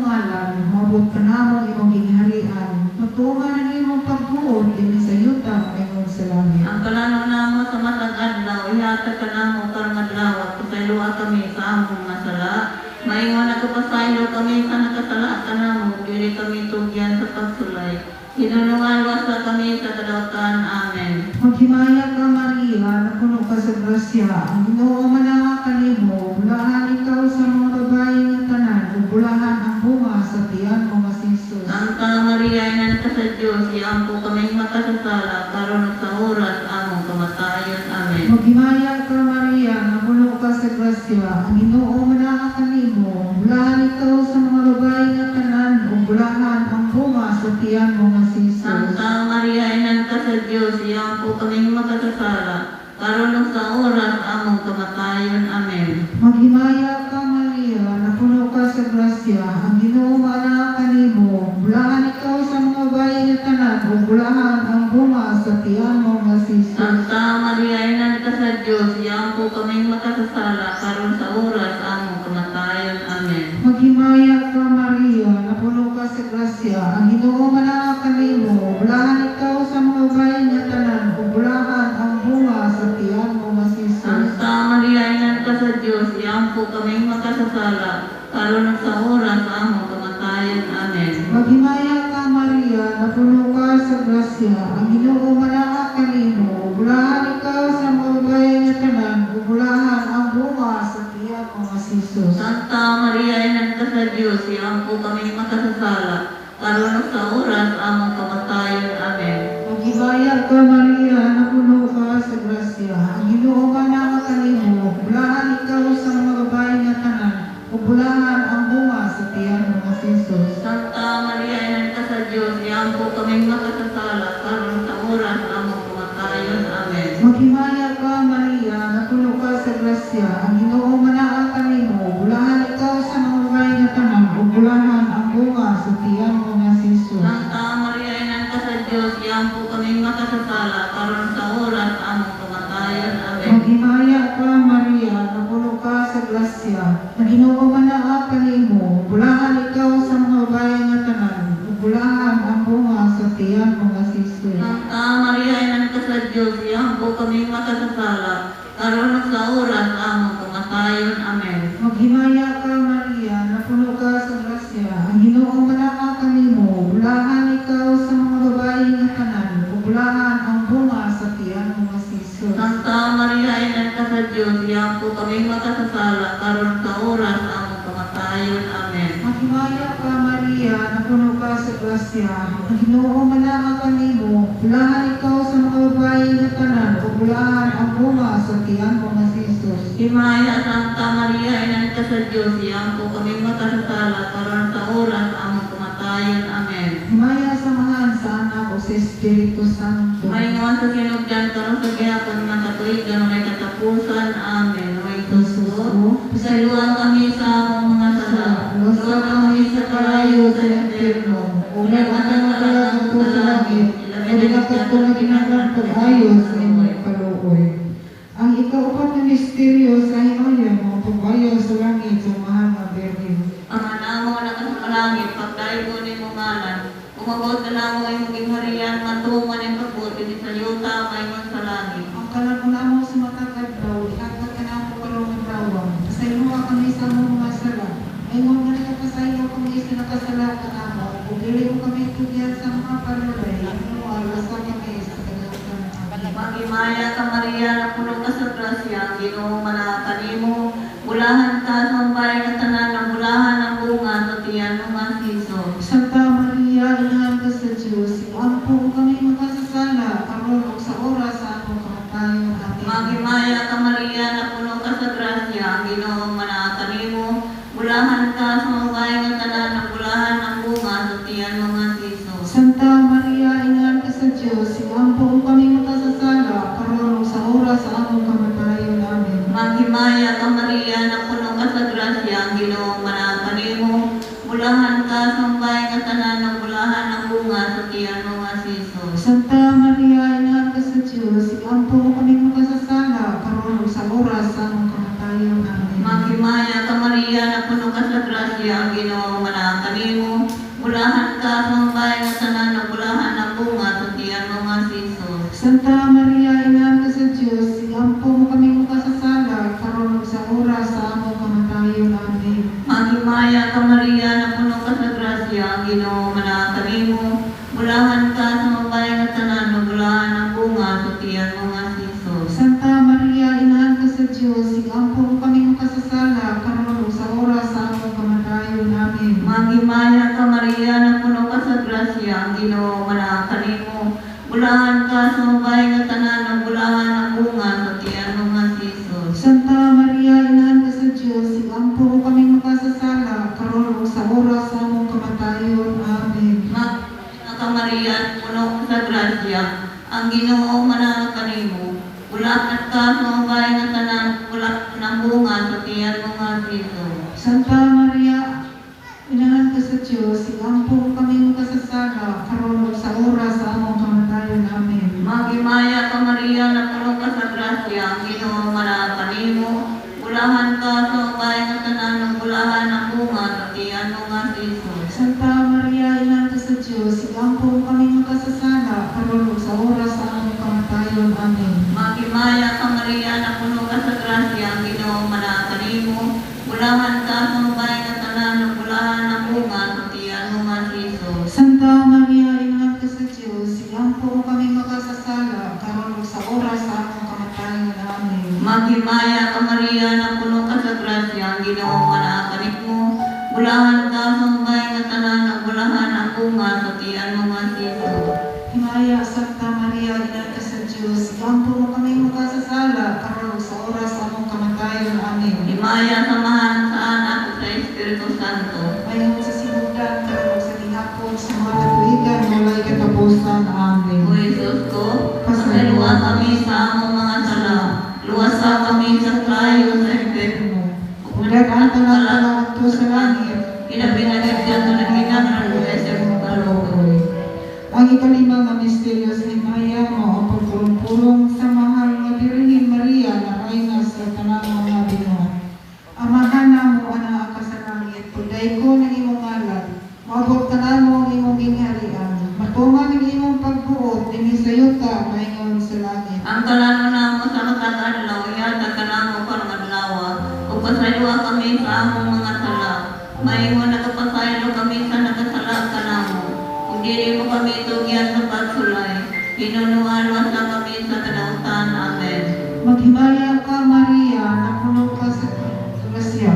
ngalan, moabot kanamo ang imong gingharian, matuman ang imong pagbuot dinhi sa yuta ingon sa langit. Ang kalan-on namo sa matag adlaw, ihatag kanamo karong adlaw, pasayloa kami sa among mga sala. Maingon nagapasaylo kami sa nakasala kanamo, dili kami tugyan sa pagsulay. Hinunungan wasa kami sa kadautan. Amen. Maghimaya ka, Maria, napuno ka sa grasya, ang Ginoo manaa kanimo, bulahan ikaw sa mga babae nga tanan, ug bulahan ang bunga sa tiyan mo nga si Jesus. Santa Maria, Inahan ka sa Diyos, iampo kaming makasasala, karon ug sa oras among kamatayon. Amen. Maghimaya ka, Maria, napuno ka sa grasya, ang Ginoo manaa kanimo, bulahan ikaw sa mga babae nga tanan, ug bulahan ang bunga sa tiyan mo nga si Jesus. Santa Maria, Inahan ka sa Diyos, iampo kaming makasasala, karon ug sa oras among kamatayon. Amen. Maghimaya ka, Maria, napuno ka sa grasya, ang Ginoo manaa kanimo, bulahan ikaw sa mga babae nga tanan, ug bulahan ang bunga sa tiyan mo nga si Jesus. Santa Maria, Inahan ka sa Diyos, iampo kaming makasasala, karon sa oras among kamatayon. Amen. Maghimaya ka, Maria, napuno ka sa grasya, ang Ginoo manaa kanimo, bulahan ikaw sa mga babae nga tanan, ug bulahan ang bunga sa tiyan mo nga si Jesus. Santa Maria, Inahan ka sa Diyos, iampo kaming makasasala, karon ug sa oras among kamatayon. Amen. Maghimaya ka, Maria, napuno ka sa grasya, ang Ginoo manaa kanimo, bulahan ikaw sa mga babae nga tanan, ug bulahan ang bunga sa tiyan mo nga si Jesus. Santa Maria, Inahan ka sa Diyos, iampo kaming makasasala, karon ug sa oras among kamatayon. Amen. Maghimaya ka, Maria, napuno ka sa grasya, ang Ginoo manaa kanimo, bulahan ikaw sa mga babae nga tanan, ug bulahan ang bunga sa tiyan mo nga si Jesus. Santa Maria, Inahan ka sa Diyos, iampo kaming makasasala, karon sa oras among kamatayon. Amen. Maghimaya ka, Maria, napuno ka sa grasya, ang Ginoo manaa kanimo, bulahan ikaw sa mga babae nga tanan, ug bulahan ang bunga sa tiyan mo nga si Jesus. Santa Maria, Inahan ka sa Diyos, iampo kaming makasasala, karon sa oras among kamatayon. Amen. Maghimaya ka, Maria, napuno ka sa grasya, ang Ginoo manaa kanimo, bulahan ikaw sa mga babae nga tanan, ug bulahan ang bunga sa tiyan mo nga si Jesus. Santa Maria, Inahan ka sa Diyos, iampo kaming makasasala, karon ug sa oras among kamatayon. Amen. Maghimaya ka, Maria, napuno ka sa grasya, ang Ginoo manaa kanimo, bulahan ikaw sa mga babae nga tanan, ug bulahan ang bunga sa tiyan mo nga si Jesus. Santa Maria, Inahan ka sa Diyos, iampo kaming makasasala, karon sa oras among kamatayon. Amen. Maghimaya ka, Maria, napuno ka sa grasya, ang Ginoo manaa kanimo, bulahan ikaw sa mga babae nga tanan, ug bulahan ang bunga sa tiyan mo nga si Jesus. Himaya, Santa Maria, Inahan ka sa Diyos, iampo kaming makasasala, karon sa oras among kamatayon. Amen. Himaya sa Amahan, sa Anak, ug sa Espiritu Santo. Maingon sa sinugdan karon sa gihapon nga katuigan walay katapusan. Amen. Oy Jesus ko, pasayloa kami sa among mga sala. Luwasa kami sa kalayo sa impyerno, ug ang kalag sa langit, labi na kadto nga kinahanglan pag-ayo sa imong kaluoy. Ang ikaupat nga misteryo sa himaya mao pagbayo sa langit sa Mahal nga Birhen. Ama namo nga nakasalangit, pagdaygon imong ngalan. Umabot kanamo imong gingharian, matuman imong pagbuot dinhi sa yuta maingon sa langit. Ang kalan-on namo sa matag adlaw, ihatag kanamo karong adlaw. Pasayloa kami sa among mga sala. Ingon nga nagapasaylo kami sa nakasala kanamo. Ug dili mo kami tugyan sa mga panulay. Hinuon, luwasa kami sa kadautan. Maghimaya ka, Maria, napuno ka sa grasya, ang Ginoo manaa kanimo. Bulahan ka sa babae nga tanan, ug bulahan ang bunga sa tiyan mo nga si Jesus. Santa Maria, Inahan ka sa Diyos, ampo kami makasasala, karon ug sa oras sa among kamatayon. Amen. Maghimaya ka, Maria, napuno ka sa grasya, ang Ginoo manaa kanimo. Bulahan ka sa babae nga tanan, ug bulahan ang bunga sa tiyan mo nga si Jesus. Santa Maria, Inahan ka sa Diyos, ampo kami makasasala, karon ug sa oras sa among kamatayon. Amen. Maghimaya ka, Maria, napuno ka sa grasya, ang Ginoo manaa kanimo. Bulahan ka sa babae nga tanan, ug bulahan ang bunga sa tiyan mo nga si Jesus. Santa Maria, Inahan ka sa Diyos, ampo kami makasasala, karon ug sa oras sa among kamatayon. Amen. Maghimaya ka, Maria, napuno ka sa grasya, ang Ginoo manaa kanimo. kanimo. Bulahan ka sa babae nga tanan, ug bulahan ang bunga sa tiyan mo nga si Jesus. Santa Maria, Inahan ka sa Dios, iampo mo kami makasasala, karon ug sa oras sa among kamatayon. Amen. Maghimaya ka, Maria, napuno ka sa grasya, ang Ginoo manaa kanimo. Bulahan ka sa babae nga tanan, ug bulahan ang bunga sa tiyan mo nga si Jesus. Santa Maria, Inahan ka sa Dios, iampo mo kami makasasala, karon ug sa oras sa among kamatayon. Amen. Maghimaya ka, Maria, napuno ka sa grasya, ang Ginoo manaa kanimo. Bulahan ka sa babae nga tanan, ug bulahan ang bunga sa tiyan mo nga si Jesus. Santa Maria, Inahan ka sa Dios, iampo mo kami makasasala, karon ug sa oras sa among kamatayon. Amen. Maghimaya ka, Maria, napuno ka sa grasya, ang Ginoo manaa kanimo. Bulahan ka sa babae nga tanan, ug bulahan ang bunga sa tiyan mo nga si Jesus. Santa Maria, Inahan ka sa Dios, iampo mo kami makasasala, karon ug sa oras sa among kamatayon. Amen. Maghimaya ka, Maria, napuno ka sa grasya, ang Ginoo manaa kanimo. Bulahan ka sa babae nga tanan, ug bulahan ang bunga sa tiyan mo nga si Jesus. Santa Maria, Inahan ka sa Dios, iampo mo kami makasasala, karon ug sa oras sa among kamatayon. Amen. Maghimaya ka, Maria, napuno ka sa grasya, ang Ginoo manaa kanimo. Bulahan ka sa babae nga tanan, ug bulahan ang bunga sa tiyan mo nga si Jesus. Santa Maria, Inahan ka sa Dios, iampo mo kami makasasala, karon ug sa oras sa among kamatayon. Amen. Maghimaya ka, Maria, napuno ka sa grasya, ang Ginoo manaa kanimo. Bulahan ka sa babae nga tanan, ug bulahan ang bunga sa tiyan mo nga si Jesus. Himaya, Santa Maria, Inahan ka sa Dios, iampo mo kami makasasala, karon ug sa oras sa among kamatayon. Amen. Himaya sa Amahan, sa Anak, ug sa Espiritu Santo. Mayon sa sinugdan, karon ug sa gihapon, sa mga katuigan, walay katapusan. Amen. O Jesus ko, pasayloa kami sa among mga sala. Luwasa kami sa kalayo sa impyerno. Ug dad-an tanang tawo sa langit, Ilabi na gid kato nagkinahanglan sa imong kaluoy. Ang ikalima nga misteryo sa himaya mao ang pagpurong-purong sa mahal nga Birhen Maria nga rayna sa tanang mga binuhat. Amahan namo anaa ka sa langit, pagdaykon ang imong ngalan, moabot kanamo ang imong gingharian, matuman ang imong pagbuot dinhi sa yuta maingon sa langit. Ang kalanon namo sa matag adlaw, ihatag kanamo karong adlaw, ug pasayloa kami sa among mga sala. Maingon nagapasaylo kami sa nakasala kanamo. Ug dili mo kami tugyan sa pagsulay. Hinunuan luwasa kami sa kadautan. Amen. Maghimaya ka, Maria, napuno ka sa grasya.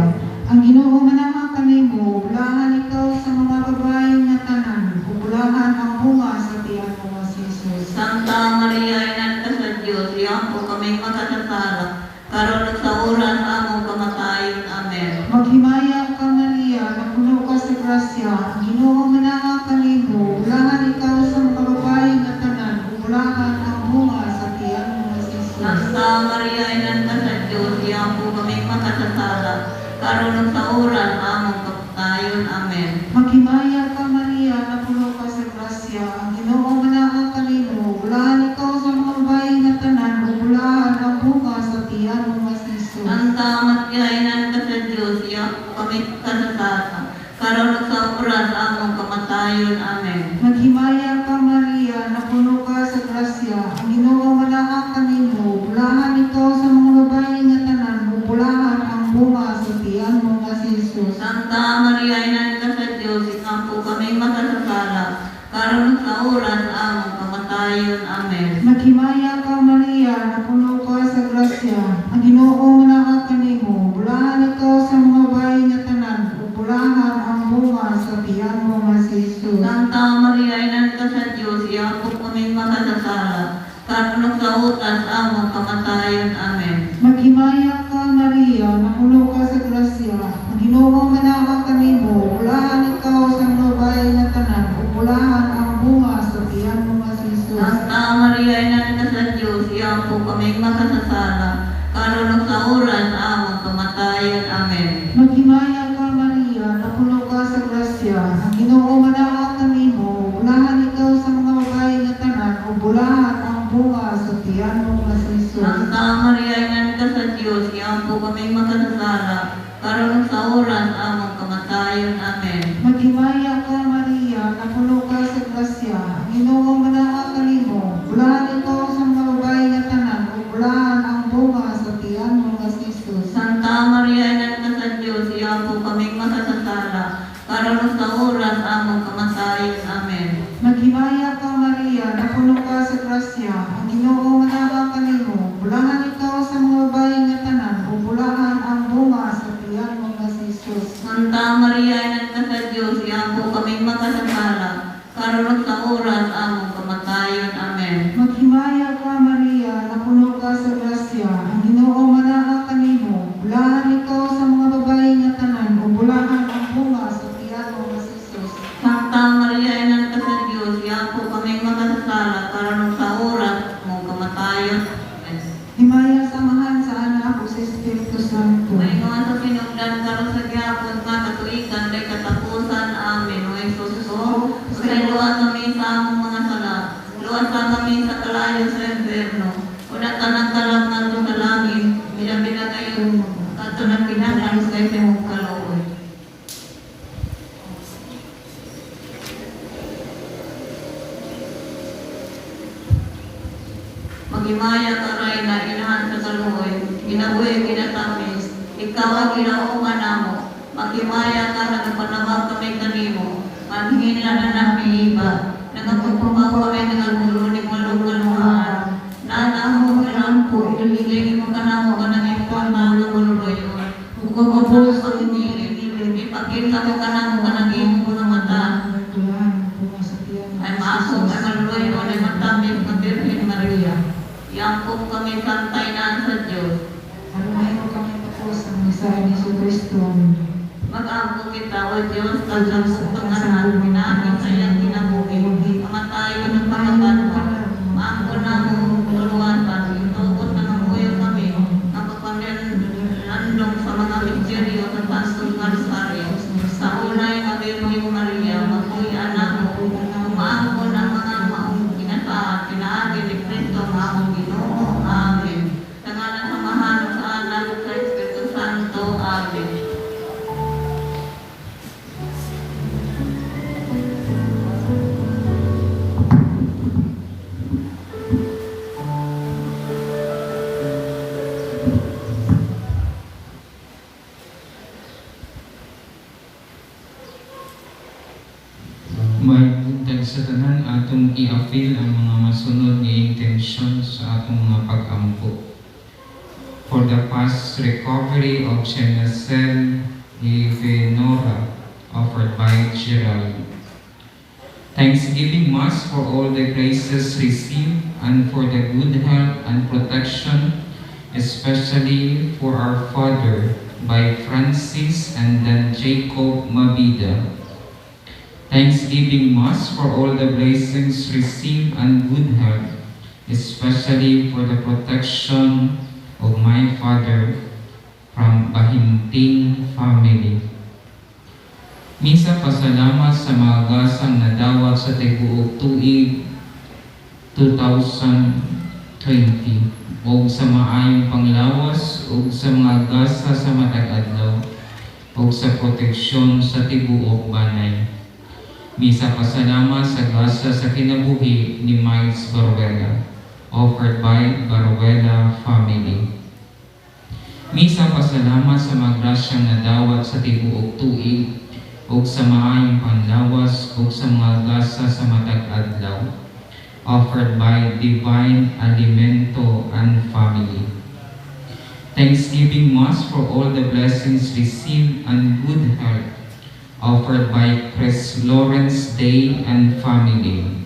Ang Ginoo manaa kanimo, bulahan ikaw sa mga babae nga tanan, ug bulahan ang bunga sa tiyan mo nga si Jesus. Santa Maria, Inan ka sa Diyos, iampo kaming makasasala, karon ug sa oras among kamatayon. Amen. Maghimaya ka, Maria, napuno ka sa grasya. Ang Ginoo manaa kanimo, bulahan ikaw sa mga babae nga tanan, ug bulahan ang bunga sa tiyan mo nga si Jesus. Santa Maria, Inan ka sa Diyos, iampo kaming makasasala, karon ug sa oras among kamatayon. Amen. Maghimaya ka, Maria, napuno ka sa grasya. Ang Ginoo manaa kanimo, bulahan ikaw sa mga babae nga tanan, ug bulahan ang bunga sa tiyan mo nga si Jesus. Santa Maria, Inan ka sa Diyos, iampo kami makasasala, karon ug sa oras among kamatayon. Amen. Maghimaya ka, Maria, napuno ka sa grasya. Ang Ginoo manaa kanimo, bulahan ikaw sa mga babae nga tanan, ug bulahan ang bunga sa tiyan mo nga si Jesus. Santa Maria, Inan ka sa Diyos, iampo kami makasasala, karon ug sa oras among kamatayon. Amen. Maghimaya ka, Maria, napuno ka sa grasya. Ang Ginoo manaa kanimo, bulahan ikaw sa mga babae nga tanan, ug bulahan ang bunga sa tiyan mo nga si Jesus. Santa Maria, Inan ka sa Diyos, iampo kami makasasala, karon ug sa oras among kamatayon. Amen. Maghimaya ka, Maria, napuno ka sa grasya. Ang Ginoo manaa kanimo, bulahan ikaw sa mga babae nga tanan, ug bulahan ang bunga sa tiyan mo nga si Jesus. Santa Maria, Inan ka sa Diyos, iampo kami makasasala, karon ug sa oras among kamatayon. Amen. Maghimaya ka, Maria, napuno ka sa grasya. Ang Ginoo manaa kanimo, bulahan ikaw sa mga babae nga tanan, ug bulahan ang bunga sa tiyan mo nga si Jesus. Santa Maria, Inan ka sa Diyos, iampo kami makasasala, karon ug sa oras among kamatayon. Amen. Maghimaya Karon sa oras among kamatayon. Amen. Maghimaya ka, Maria, napuno ka sa grasya, ang Ginoo manaa kanimo. Bulahan ikaw sa mga babae nga tanan, ug bulahan ang bunga sa tiyan mo nga si Jesus. Santa Maria, Ina ka sa Diyos, iampo kaming makasasala, karon sa oras among kamatayon. Amen. Maghimaya ka, Maria, napuno ka sa grasya, ang Ginoo manaa kanimo. Bulahan ikaw sa mga babae nga tanan, ug bulahan ang bunga sa tiyan mo nga si Jesus. Santa Maria, Ina ka sa Diyos, iampo kaming makasasala, karon sa oras among kamatayon. Amen. Himaya sa Amahan, sa Anak, ug sa Espiritu Santo. Maingon sa sinugdan karon sa gihapon sa katuigan kay katapusan. Amen. O Jesus ko, pasayloa kami sa among mga sala. Luwasa kami sa kalayo sa impyerno. Una tanang kalag ngadto sa langit, hilabi na kayo kadto nagkinahanglan sa imong kaluoy. Maghimaya ka, Rayna, inahan sa kaluoy, ginabuhi, ginatamis, ikaw ang ginauman namo. Maghimaya ka, nagapanawag kami kanimo, manhin na nami iba, nagapupumaw kami nagagulo ni walong kaluhaan. Nanaho ka iluliglig mo ka namo ka nang imong mga mululoyon. Ug sa pagingilid, ipakita mo ka namo ka nang imong mga mata. Bulahan ang bunga sa tiyan mo Ay nga si maasok, ay Jesus. maluloy, ay matamis na Birhen Maria. Iampo kami santay sa Diyos. Aron mahimo kami tukos ang mensahe ni Jesu Kristo. Amen. Mag-ampo kita, O Diyos, kag sa pangalan, pinaagi sa iyang kinabuhi, kamatayon ng pagkabanwa, maampo namo kaluwasan, itugot na mamuyo kami, ang pagpamilandong sa mga misteryo sa Santong Rosario. Sa unay nga Birhen Maria, mabuhi namo, umaangkon ang mga maong kinasaad, pinaagi ni Kristo ang among Ginoo. Amen. Sa ngalan sa Amahan, sa Anak, sa Espiritu Santo. Amen. May buntag sa tanan, atong i-apil ang mga masunod nga intensyon sa atong mga pag-ampo. For the fast recovery of Chenacel Ivenora, offered by Gerald. Thanksgiving Mass for all the graces received and for the good health and protection, especially for our father, by Francis and then Jacob Mabida. Thanksgiving Mass for all the blessings received and good health, especially for the protection of my father from Bahinting family. Misa pasalamat sa mga gasang nadawat sa tibuok tuig 2020 ug sa maayong panglawas ug sa mga gasa sa matag adlaw ug sa proteksyon sa tibuok banay. Misa pasalamat sa gasa sa kinabuhi ni Miles Baruela, offered by Baruela family. Misa pasalamat sa mga grasyang nadawat sa tibuok tuig ug sa maayong panlawas ug sa mga gasa sa matag adlaw, offered by Divine Alimento and family. Thanksgiving Mass for all the blessings received and good health, offered by Chris Lawrence Day and family.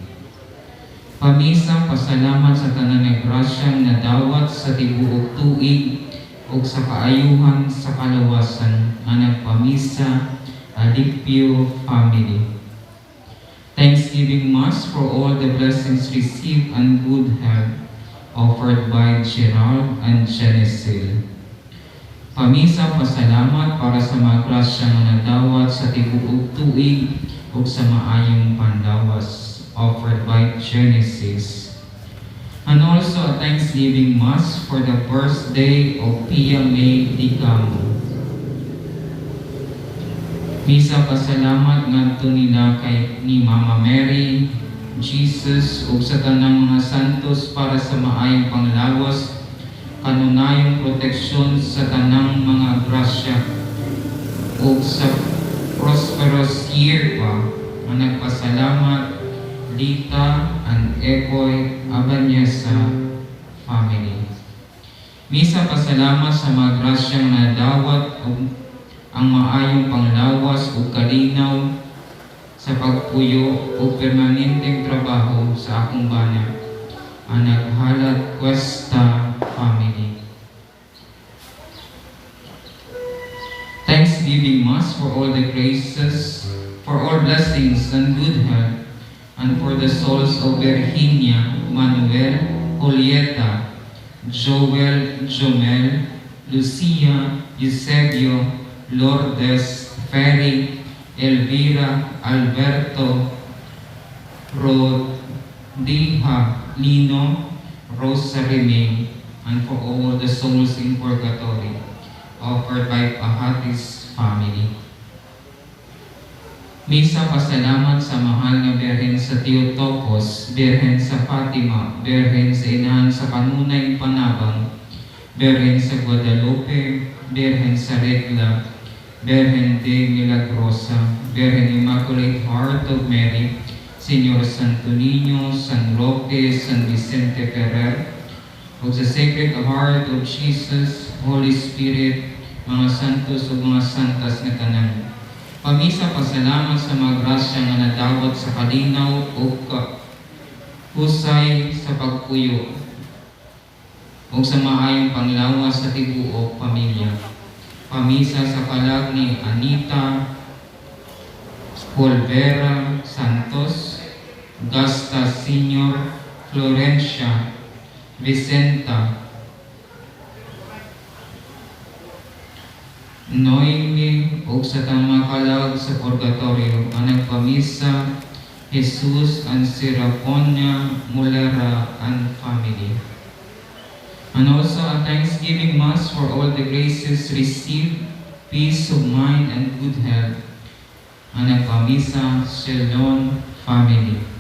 Pamisa pasalamat sa tanan nga grasyang nadawat sa tibuok tuig ug sa kaayuhan sa kalawasan nga nagpamisa Alipio family. Thanksgiving Mass for all the blessings received and good health, offered by Gerald and Genesil. Pamisa pasalamat para sa mga grasya nga nadawat sa tibuok tuig ug sa maayong panlawas, offered by Genesis. And also a Thanksgiving Mass for the birthday of Pia May Dicamo. Misa pasalamat ngadto nila kay ni Mama Mary, Jesus ug sa tanang mga santos para sa maayong panglawas, kanunayong proteksyon sa tanang mga grasya ug sa prosperous year pa nga nagpasalamat Lita and Ekoy Abanyesa family. Misa pasalamat sa mga grasyang nadawat ug ang maayong panglawas ug kalinaw sa pagpuyo ug permanenteng trabaho sa akong bana, ang naghalat Cuesta family. Thanksgiving Mass for all the graces, for all blessings and good health, and for the souls of Virginia, Manuel, Julieta, Joel, Jomel, Lucia, Eusebio, Lourdes, Ferry, Elvira, Alberto, Rodiha, Lino, Rosa Reming, and for all the souls in purgatory, offered by Pahatis family. Misa pasalamat sa mahal nga Birhen sa Theotokos, Birhen sa Fatima, Birhen sa Inahan sa Kanunay Panabang, Birhen sa Guadalupe, Birhen sa Regla, Birhen de Milagrosa, Birhen Immaculate Heart of Mary, Señor Santo Niño, San Roque, San Vicente Ferrer, ug sa Sacred Heart of Jesus, Holy Spirit, mga santos ug mga santas nga tanan. Pamisa pasalamat sa mga grasya nga nadawat sa kalinaw ug husay sa pagpuyo ug sa maayong panglawas sa tibuok pamilya. Pamisa sa kalag ni Anita Polvera Santos, Gasta Senior, Florencia, Vicenta, Noemi ug sa tanang kalag sa purgatorio ang nagpamisa Jesus and Seraponia Mulera and family. And also a thanksgiving Mass for all the graces received, peace of mind and good health. Ang nagpamisa Shelon family.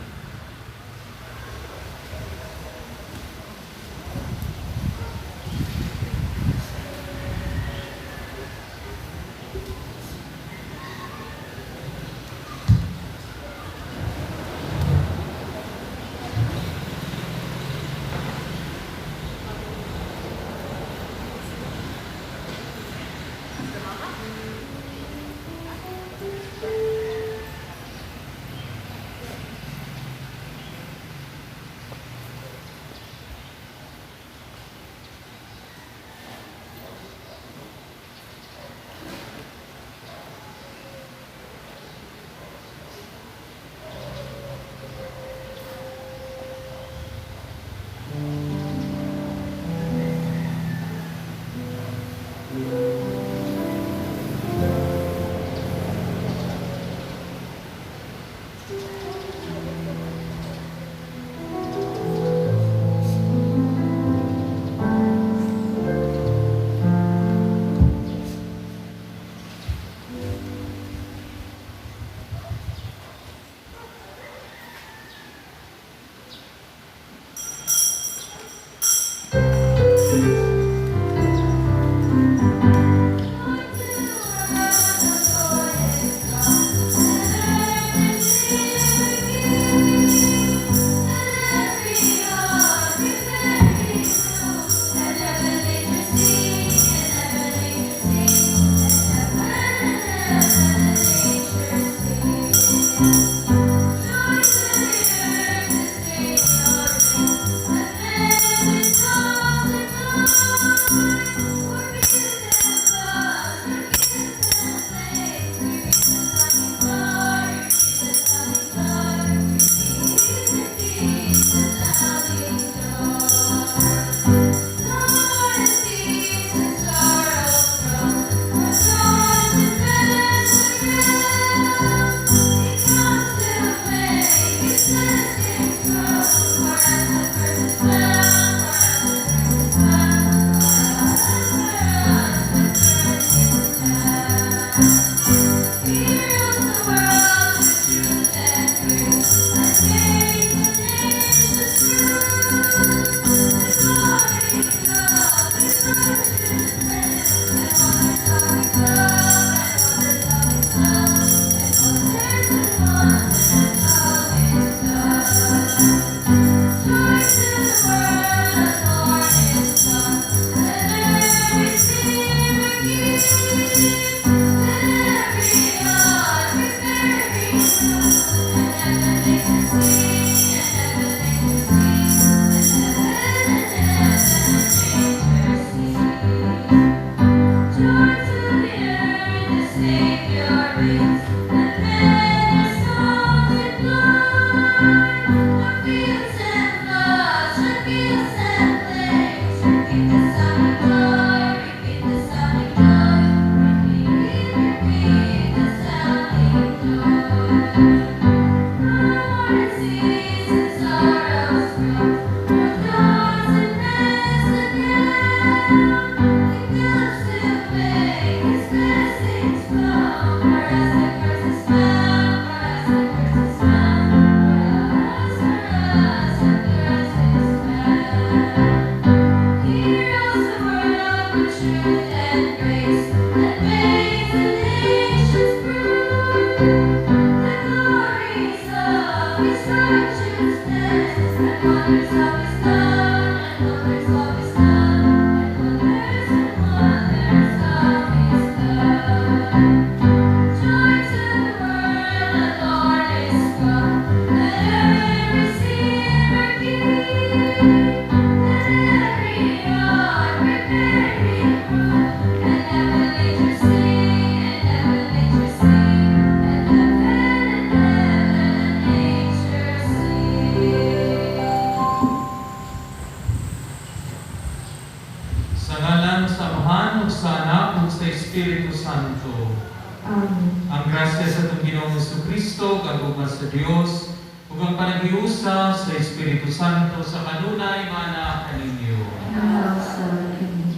Kristo, ang gugma sa Dios, ug ang panaghiusa sa Espiritu Santo sa kanunay mana kaninyo.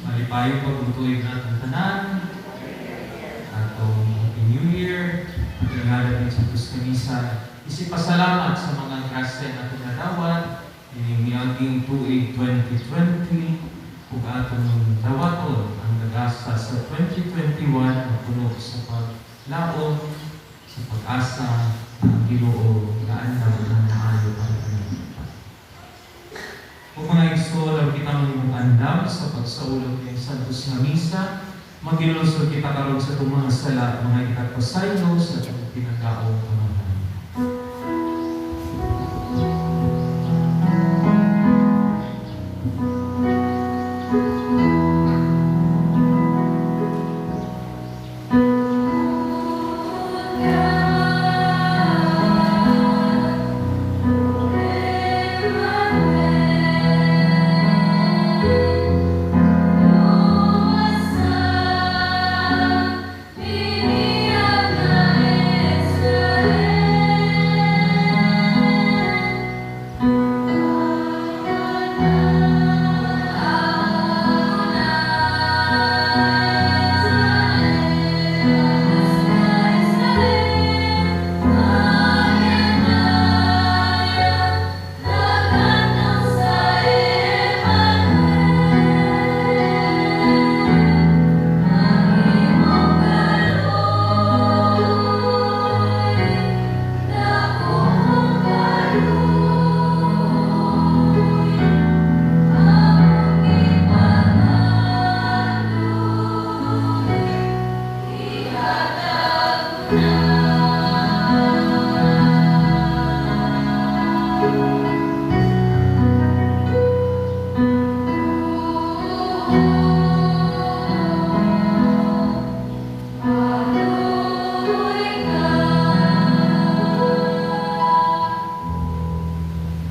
Malipayong pagtutuig natong tanan, atong Happy New Year, at ngalan ng Santos Misa, isip pasalamat sa mga grasya na atong nadawat, ining miaging tuig 2020, ug atong dawaton ang nag-asa sa 2021 na puno sa paglaom, sa pag-asa, ang Ginoo gaan ang maayo para kanimo. Ug mga igsoon, aron kita mahimong andam sa pagsaulog ng Santos nga Misa, maghinulsol kita karon sa atong mga sala, mga ikatpasaylo sa atong tinagaong Amahan.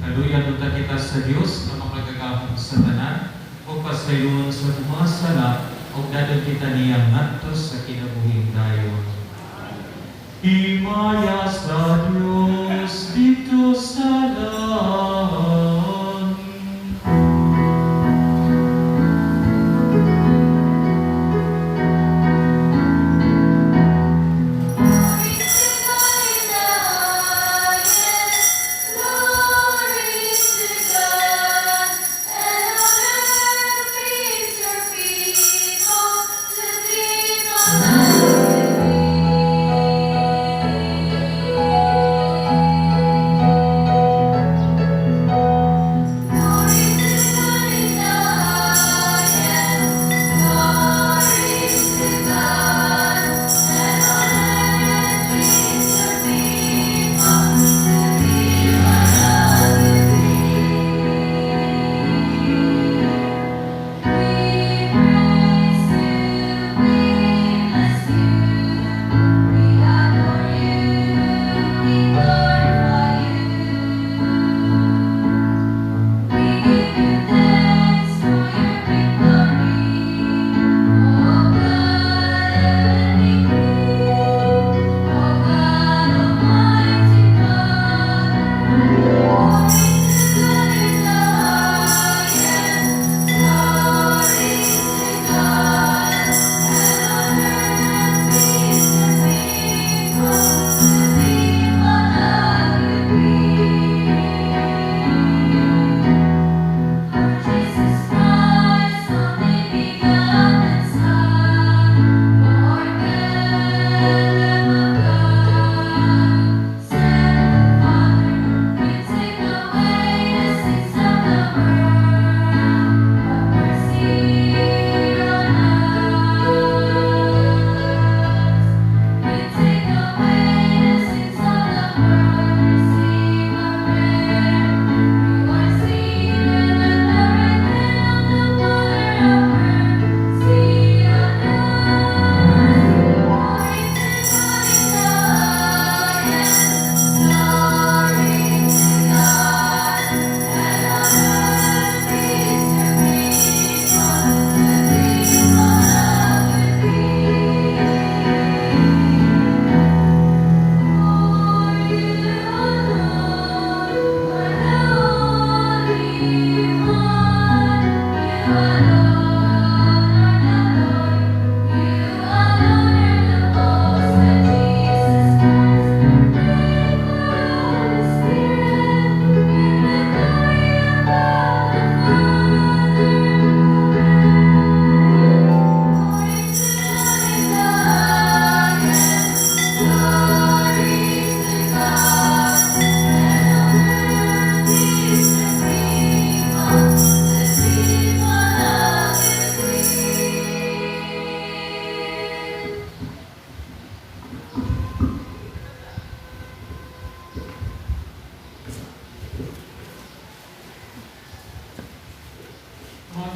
Kaluyan unta kita sa Dios nga makagagahom sa tanan ug pasaylon sa mga sala ug dadon kita niya ngadto sa kinabuhing dayon. Himaya sa Dios didto sa langit. Glory to God, and on earth peace to people, to people.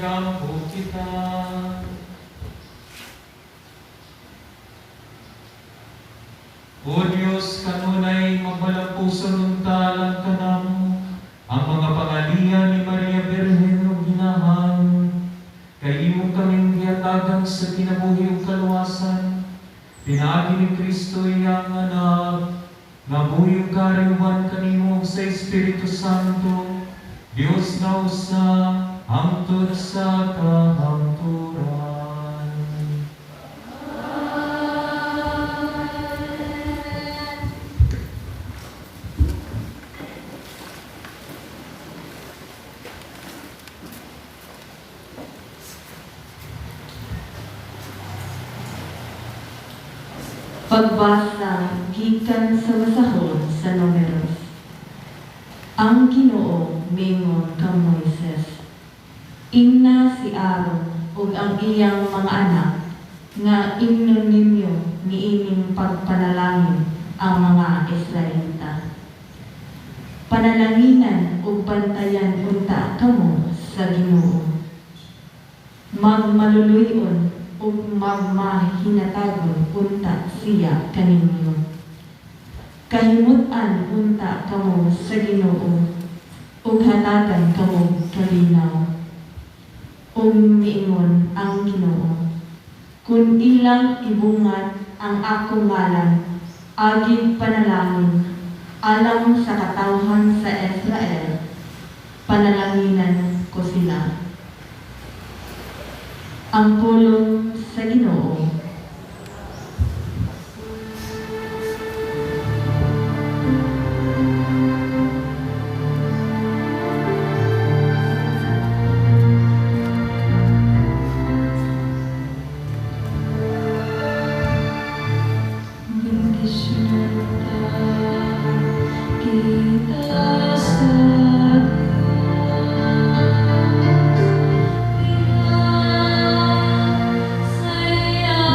Magampo kita. O Diyos, kanunay magmalampuson unta lang kanamo ang mga pangalian ni Maria Birhen ug Ginahan. Kay imo kaming gihatagan sa kinabuhi ug kaluwasan. Pinaagi ni Kristo iyang anak, nga buhi ug kariwan kanimo sa Espiritu Santo, Dios nga usa, hangtod sa kahangturan. Pagbasa gikan sa basahon sa Numeros. Ang Ginoo miingon kang Moises: "Ingna si Aaron ug ang iyang mga anak nga ingnon ninyo niining pagpanalangin ang mga Israelita. Panalanginan ug bantayan unta kamo sa Ginoo. Magmaluluy-on ug magmahinatagon unta siya kaninyo. Kahimut-an unta kamo sa Ginoo ug hatagan kamo kalinaw." Ug miingon ang Ginoo, "Kun ilang ibungat ang akong ngalan agig panalangin alang sa katawhan sa Israel, panalanginan ko sila." Ang pulong sa Ginoo. Bendisyonan kita sa Diyos, sa iyang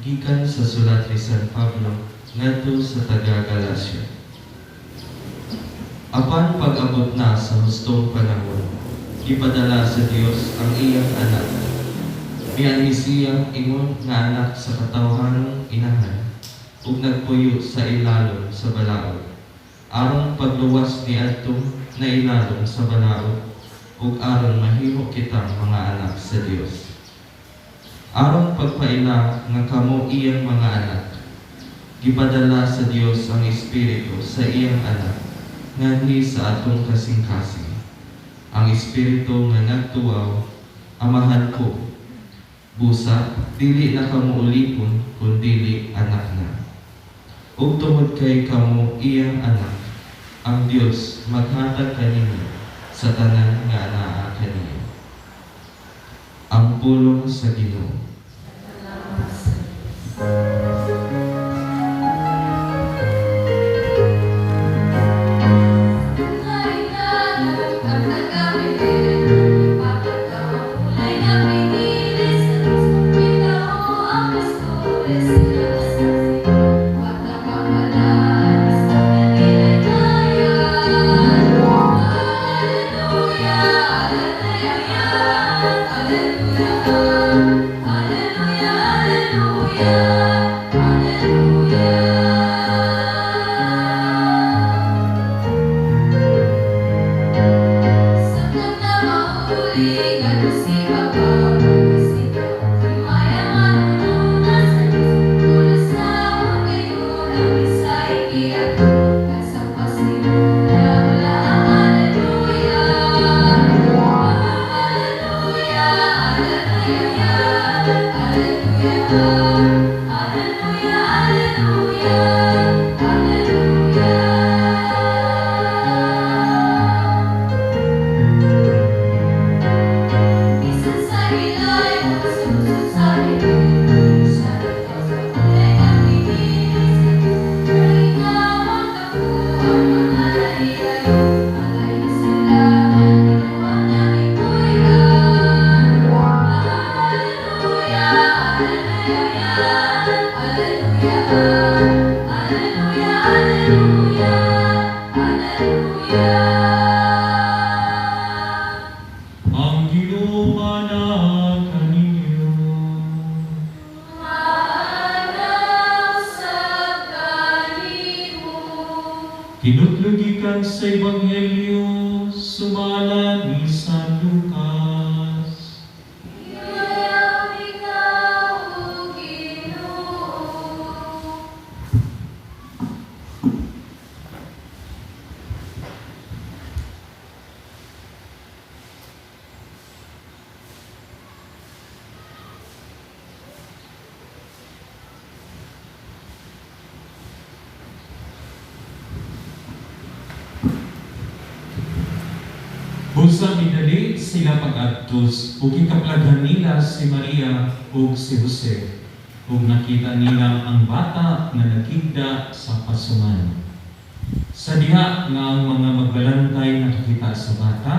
Gikan sa sulat ni San Pablo ngadto sa taga Galacia. Apan pag-abot na sa hustong panahon, gipadala sa Dios ang iyang anak. Mianhi siya ingon nga anak sa katawhanong inahan ug nagpuyo sa ilalom sa balaod, aron pagluwas niadtong nailalom sa balaod ug aron mahimo kitang mga anak sa Dios. Aron pagpaila nga kamo iyang mga anak, gipadala sa Dios ang Espiritu sa iyang anak nganhi sa atong kasing-kasing. Ang Espiritu nga nagtuaw, "Amahan ko." Busa, dili na kamo ulipon, kun dili anak na. Ug tungod kay kamo iyang anak, ang Dios maghatag kaninyo sa tanan nga anaa kaniya. Ang pulong sa Ginoo. Salamat sa Diyos. Ang Ginoo maanaa kaninyo. Maanaa usab kanimo. Kinutlo gikan sa Ebanghelyo sumala ni San Lucas. Dayaon ikaw, O Ginoo. Busa midali sila pag-adtos ug gikaplaghan nila si Maria ug si Jose ug nakita nila ang bata nga naghigda sa pasungan. Sa diha nga ang mga magbalantay nakakita sa bata,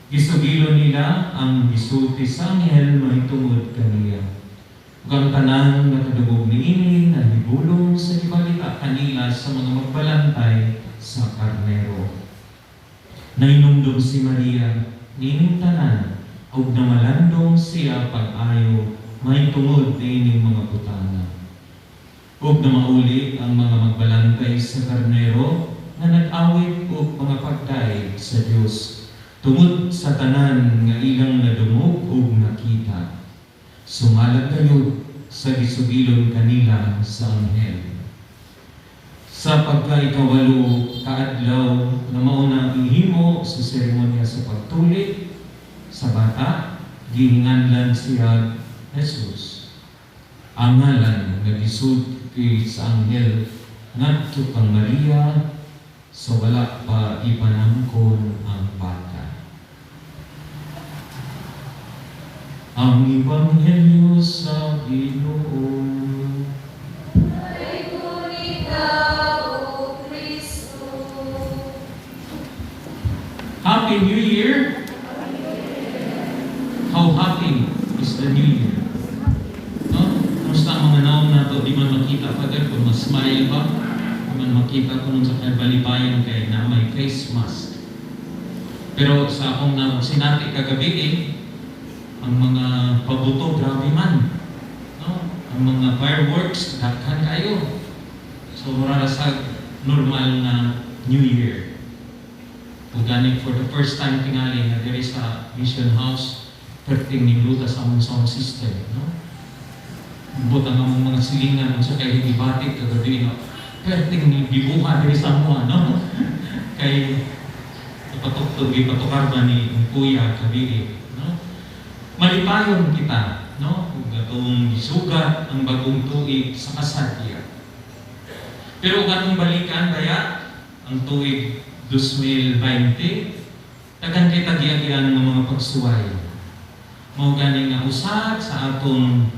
gisugilon nila ang gisulti sa anghel mahitungod kaniya. Ug ang tanan nakadungog niini nahibulong sa gibalita kanila sa mga magbalantay sa karnero. Nahinumdom si Maria niining tanan ug namalandong siya pag-ayo mahitungod niining mga butana. Ug namauli ang mga magbalantay sa karnero nga nag-awit og mga pagdayeg sa Dios tungod sa tanan nga ilang nadungog ug nakita, sumala gayud sa gisugilon kanila sa anghel. Sa pagka-ikawalo kaadlaw nga mao na gihimo sa seremonya sa pagtuli sa bata, gihinganlan siya Jesus, ang ngalan nga gisulti sa anghel ngadto kang Maria sa wala pa ipanangkon ang bata. Ang Ebanghelyo sa Ginoo. Dayegon ikaw, O Kristo. Happy New Year! How happy is the New Year? No? Kumusta ang mga naong? unta, Father, kung mas-smile ba, kung man makita ko nun sa kay balibayan kay na may face mask. Pero sa akong na sinati kagabi eh, ang mga pabuto, grabe man. No? Ang mga fireworks, daghan kayo. So mura ra sa normal na New Year. Ug gani for the first time tingali nga diri sa Mission House, perting nindota sa among sound system, no? Ambot ang among mga silingan unsa kay gibatik kagabi, no? Perting ni bibuha diri sa amoa, no? Kay ipatuktok, ipatukar ba ni kuya kagabi, no? Malipayon kita, no? Ug atong gisugat ang bagong tuig sa kasadya. Pero ug atong balikan baya ang tuig 2020, daghan kay tagiagian ng mga pagsuway. Mao gani nga usa sa atong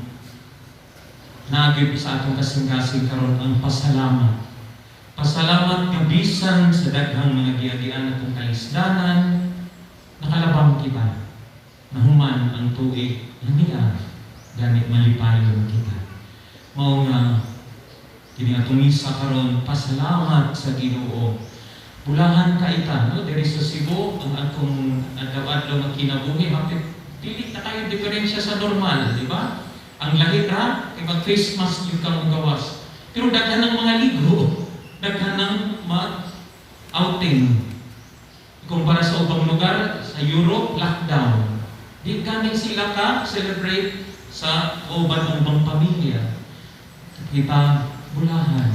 naagib sa atong kasing-kasing karon ang pasalamat. Pasalamat nga bisan sa daghang mga giagian atong kalisdanan, nakalabang kita. Nahuman ang tuig nga niya, gani malipayon kita. Mao nga kini atong misa karon, pasalamat sa Ginoo. Bulahan ka ita, no? Diri sa Cebu, ang atong adlaw-adlaw nga kinabuhi, hapit dili na kayo diferensya sa normal, di ba? Ang lahi ra, kay mag face mask yung kang gawas. Pero daghan ng mga ligo, daghan ng mag outing. Kumpara sa ubang lugar, sa Europe, lockdown. Di gani sila ka celebrate sa uban-ubang pamilya. Kita bulahan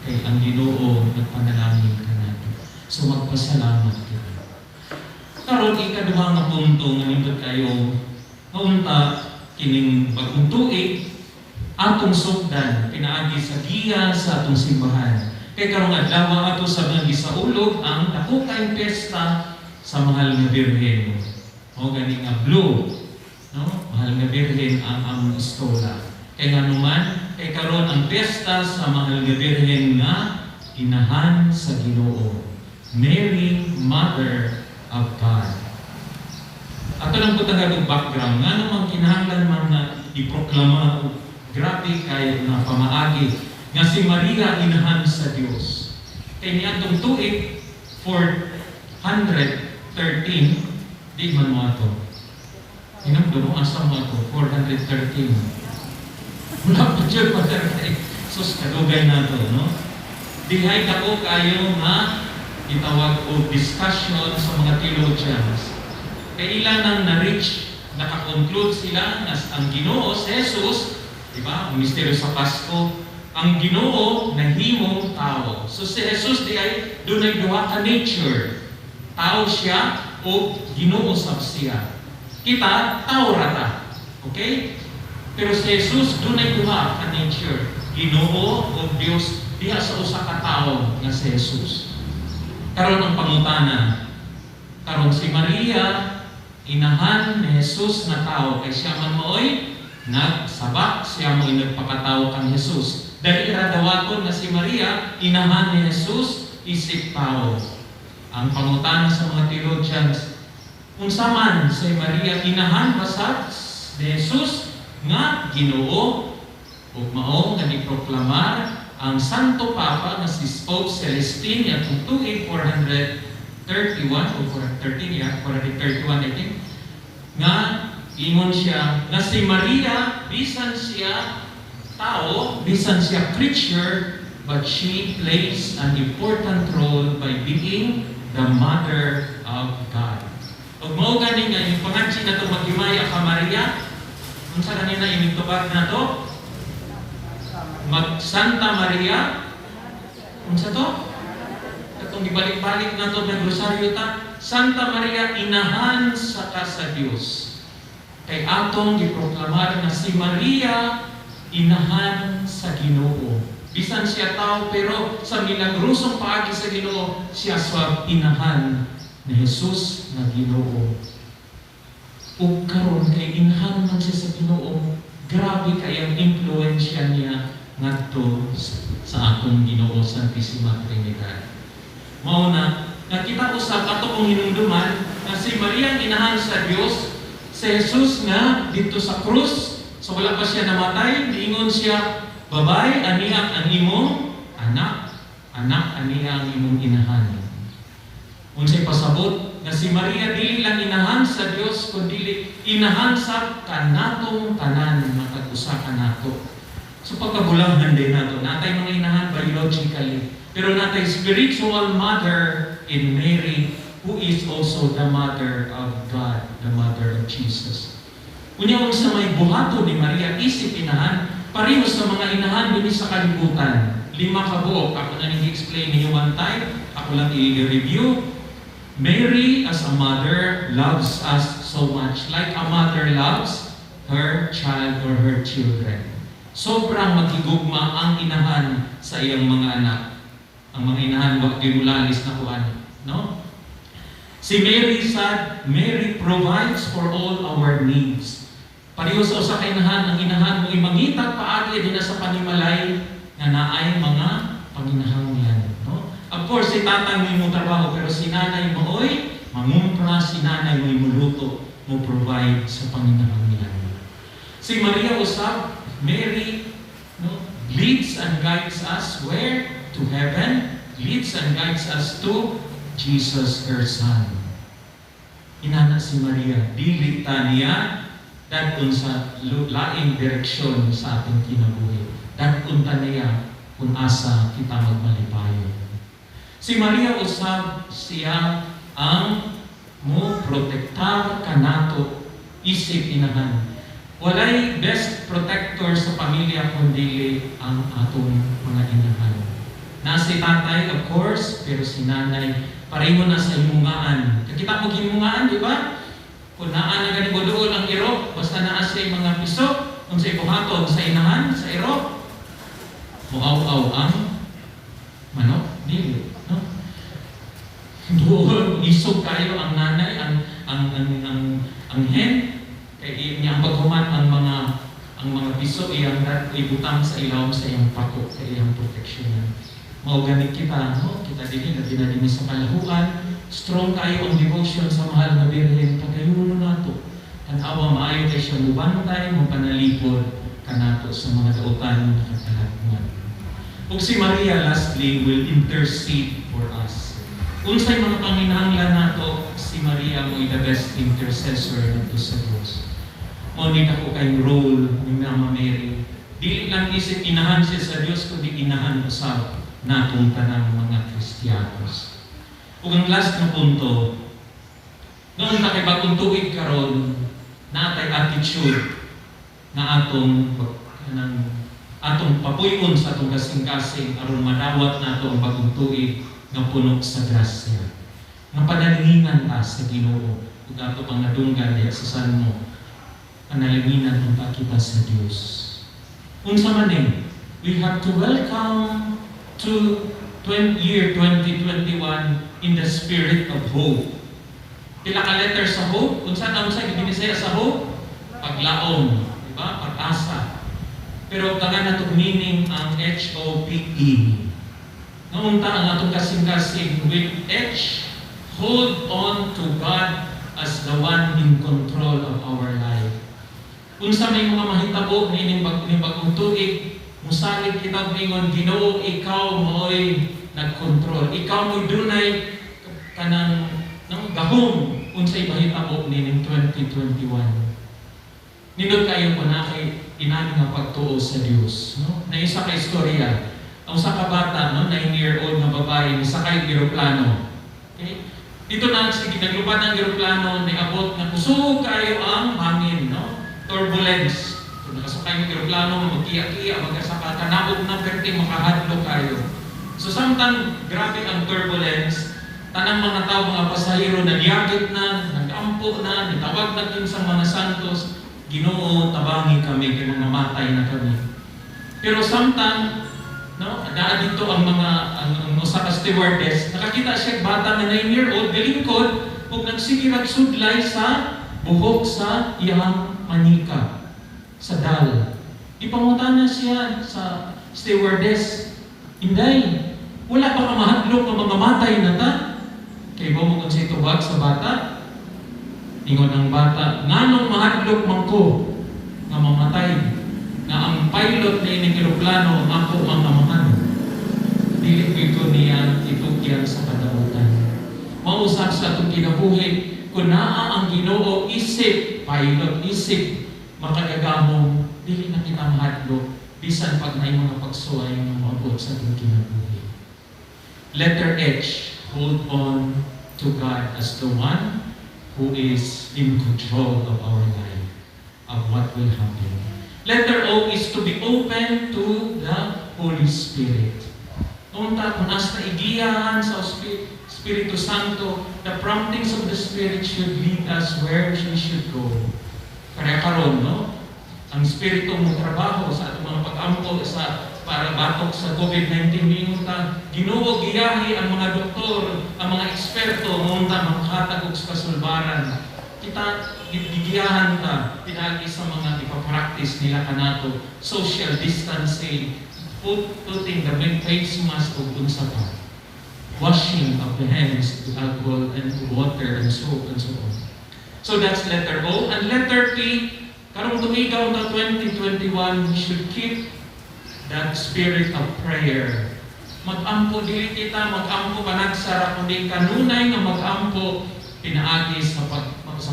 kay ang Ginoo nagpanalangin kanato. So magpasalamat kita. Karon, ikaduha nga punto nga nindot kayo nga unta kining bagong tuig atong sugdan pinaagi sa giya sa atong simbahan. Kay karong adlaw ato sa mga gisaulog ang dako kayong piyesta sa Mahal nga Birhen. O gani nga blue, no? Mahal nga Birhen ang among estola. Kay nganuman, kay karon ang piyesta sa Mahal nga Birhen nga inahan sa Ginoo. Mary, Mother of God. Ato lang po tagalog background, nga namang kinahanglan man na iproklama og grabe kay nga pamaagi nga si Maria inahan sa Dios. Kay niadtong tuig 413, di man mo ato. Hinumdum mo, asa mo ato? 413. Wala pa dyan pa kay sus, kadugay na to, no? Dihay dako kayo nga gitawag og discussion sa mga theologians. Kay ila nang na-reach, naka-conclude sila nga ang Ginoo si Jesus, di ba? Ang misteryo sa Pasko, ang Ginoo nahimong tao. So si Jesus di ay dunay duha ka nature. Tao siya o Ginoo sab siya. Kita tao ra ta. Okay? Pero si Jesus dunay duha ka nature. Ginoo o Dios diha sa usa ka tawo nga si Jesus. Karon ang pangutana, karon si Maria inahan ni Jesus nga tao kay siya man maoy nagsabak, siya mo'y nagpakatao kang Jesus. Dali ra dawaton nga si Maria inahan ni Jesus isip tao. Ang pangutana sa mga theologians, unsa man si Maria, inahan ba sa ni Jesus nga Ginoo? Ug mao nga giproklamar ang Santo Papa nga si Pope Celestine atong tuig 431 o 413 ya, 431 I think, nga ingon siya nga si Maria, bisan siya tao, bisan siya creature, but she plays an important role by being the mother of God. Ug mao gani nga yung panganchi nato maghimaya ka Maria, unsa kanina ining tubag nato? Mag Santa Maria, unsa to? Katong gibalik-balik nato nag rosaryo ta, Santa Maria inahan sa ka sa Dios. Kay atong giproklamar nga si Maria inahan sa Ginoo. Bisan siya tao, pero sa milagrosong paagi sa Ginoo siya sa inahan ni Jesus nga Ginoo. Ug karon kay inahan man siya sa Ginoo, grabe kay ang impluwensya niya ngadto sa akong Ginoo Santissima Trinidad. Mao na nakita usab ato kong hinumduman nga si Maria ang inahan sa Dios, si Jesus nga dito sa krus, so wala pa siya namatay, niingon siya, "Babay, ania ang imong anak, anak, ania ang imong inahan." Unsay pasabot nga si Maria dili lang inahan sa Dios kundi inahan sa kanatong tanan, matag usa kanato. So pagkabulahan din nato, natay mga inahan biologically, pero natay spiritual mother in Mary, who is also the mother of God, the mother of Jesus. Unya, unsa may buhaton ni Maria isip inahan, pareho sa mga inahan dinhi sa kalibutan? Lima ka buok. Ako na ning explain ninyo one time, ako lang i-review. Mary as a mother loves us so much, like a mother loves her child or her children. Sobrang maghigugma ang inahan sa iyang mga anak. Ang mga inahan wa gyud mulalis na kuan, no? Si Mary sad, Mary provides for all our needs. Pareho sa usa ka inahan, ang inahan mo imangitag paagi din na sa panimalay nga naay mga panginahanglan, no? Of course, si tatang mo imong trabaho, pero si nanay mo oy mangumpra, si nanay mo muluto, mo provide sa panginahanglan. Si Maria usab, Mary, no, leads and guides us where? To heaven, leads and guides us to Jesus, her Son. Inana si Maria, dili ta niya dad-on sa laing direksyon sa ating kinabuhi. Dad-on ta niya kung asa kita magmalipayon. Si Maria usab, siya ang mo protektar kanato isip inahan. Walay best protector sa pamilya kundi ang atong mga inahan. Na si tatay, of course, pero si nanay, pareho na sa himungaan. Kakita mo himungaan, di ba? Kung naa na gani duol ang iro, basta naa siya mga piso, kung sa ibuhaton sa inahan, sa iro, muaw-aw ang manok, dili, no? Duol, isog kayo ang nanay, ang hen, kay niya ang paghuman ang mga piso iyang ibutang sa ilawom sa iyang pako, sa iyang proteksyonan. Mao gani kita, no? Kita dinhi na dinhi sa Kalahuan, strong kayo ang devotion sa Mahal nga Birhen, pagayuno nato. Tan-awa, maayo kay siya mubantay, mopanalipod kanato sa mga dautan nga katalagman. Ug si Maria lastly will intercede for us. Unsay mga panginahanglan nato, si Maria mo the best intercessor nato sa Dios. Mao ni dako kay role ni Mama Mary. Dili lang isip inahan siya sa Dios kundi inahan usab natong tanang mga Kristiyanos. Ug ang last nga punto, noon ta kay bagong tuig karon, natay attitude nga atong kanang atong papuy-on sa atong kasing-kasing aron madawat nato ang bagong tuig nga puno sa grasya. Nga panalanginan ta sa Ginoo ug ato pang nadunggan diha sa Salmo. Panalanginan unta kita sa Dios. Unsa man eh, we have to welcome to 20, year 2021 in the spirit of hope. Pila ka letter sa hope? Unsa na unsa gibinisaya sa hope? Paglaom, di ba? Pag-asa. Pero taga natong meaning ang HOPE. Ngaunta ang atong kasing-kasing with H, hold on to God as the one in control of our life. Unsa may mga mahitabo niining bagong tuig, musalig kita og ingon, "Ginoo, ikaw mo'y nagkontrol. Ikaw mo'y dunay kanang, no, gahom unsay mahitabo nining 2021." Nindot kayo ko na kay inani nga pagtuo sa Dios, no? Na isa ka istorya, ang usa ka bata, no, 9-year-old nga babae, nisakay og eroplano. Okay? Dito na sige naglupad ang eroplano, niabot nga kusog kayo ang hangin, no? Turbulence. Kung nakasakay mo eroplano, magkiya-kiya, magkasaka, kanaog na perti makahadlok kayo. So samtang grabe ang turbulence, tanang mga tao, mga pasahero, nagyakit na, nagampo na, nitawag na kinsang mga santos, "Ginoo, tabangi kami kay mga matay na kami." Pero samtang, no, naa dito ang mga ang usa ka stewardess, nakakita siya bata nga 9-year-old galingkod ug nagsige rag sudlay sa buhok sa iyang manika sa dal. Ipangutana siya sa stewardess, "Inday, wala pa ka mahadlok nga mga matay na ta?" Kay ba mo kung sa tubag sa bata? Ingon ang bata, "Nganong mahadlok man ko nga mamatay? Nga ang pilot na ining eroplano ang ako ang amahan. Dili gyud ko niya itugyan sa kadautan. Mausap sa atong kinabuhi, kung naa ang Ginoo isip pilot, isip makagagamong, dili na kita mahadlok bisan pag naay mga pagsuway nga moabot sa atong kinabuhi. Letter H, hold on to God as the one who is in control of our life, of what will happen. Letter O is to be open to the Holy Spirit. Unta, kung asa igiyahan sa Espiritu Santo, the promptings of the Spirit should lead us where we should go. Kaya karon, no? Ang Espiritu mo trabaho sa atong mga pag-ampo sa para batok sa COVID-19, miingon ta, "Ginoo, giyahi ang mga doktor, ang mga eksperto, ngunta makahatag og kasulbaran." Kita gigiyahan ta pinaagi sa mga ipa-practice nila kanato, social distancing, putting the face mask ug unsa pa. Washing of the hands with alcohol and water and soap and so on. So that's letter O. And letter P, karong tuiga unta 2021, we should keep that spirit of prayer. Mag-ampo, dili kita mag-ampo panagsara, kundi kanunay nga mag-ampo pinaagi sa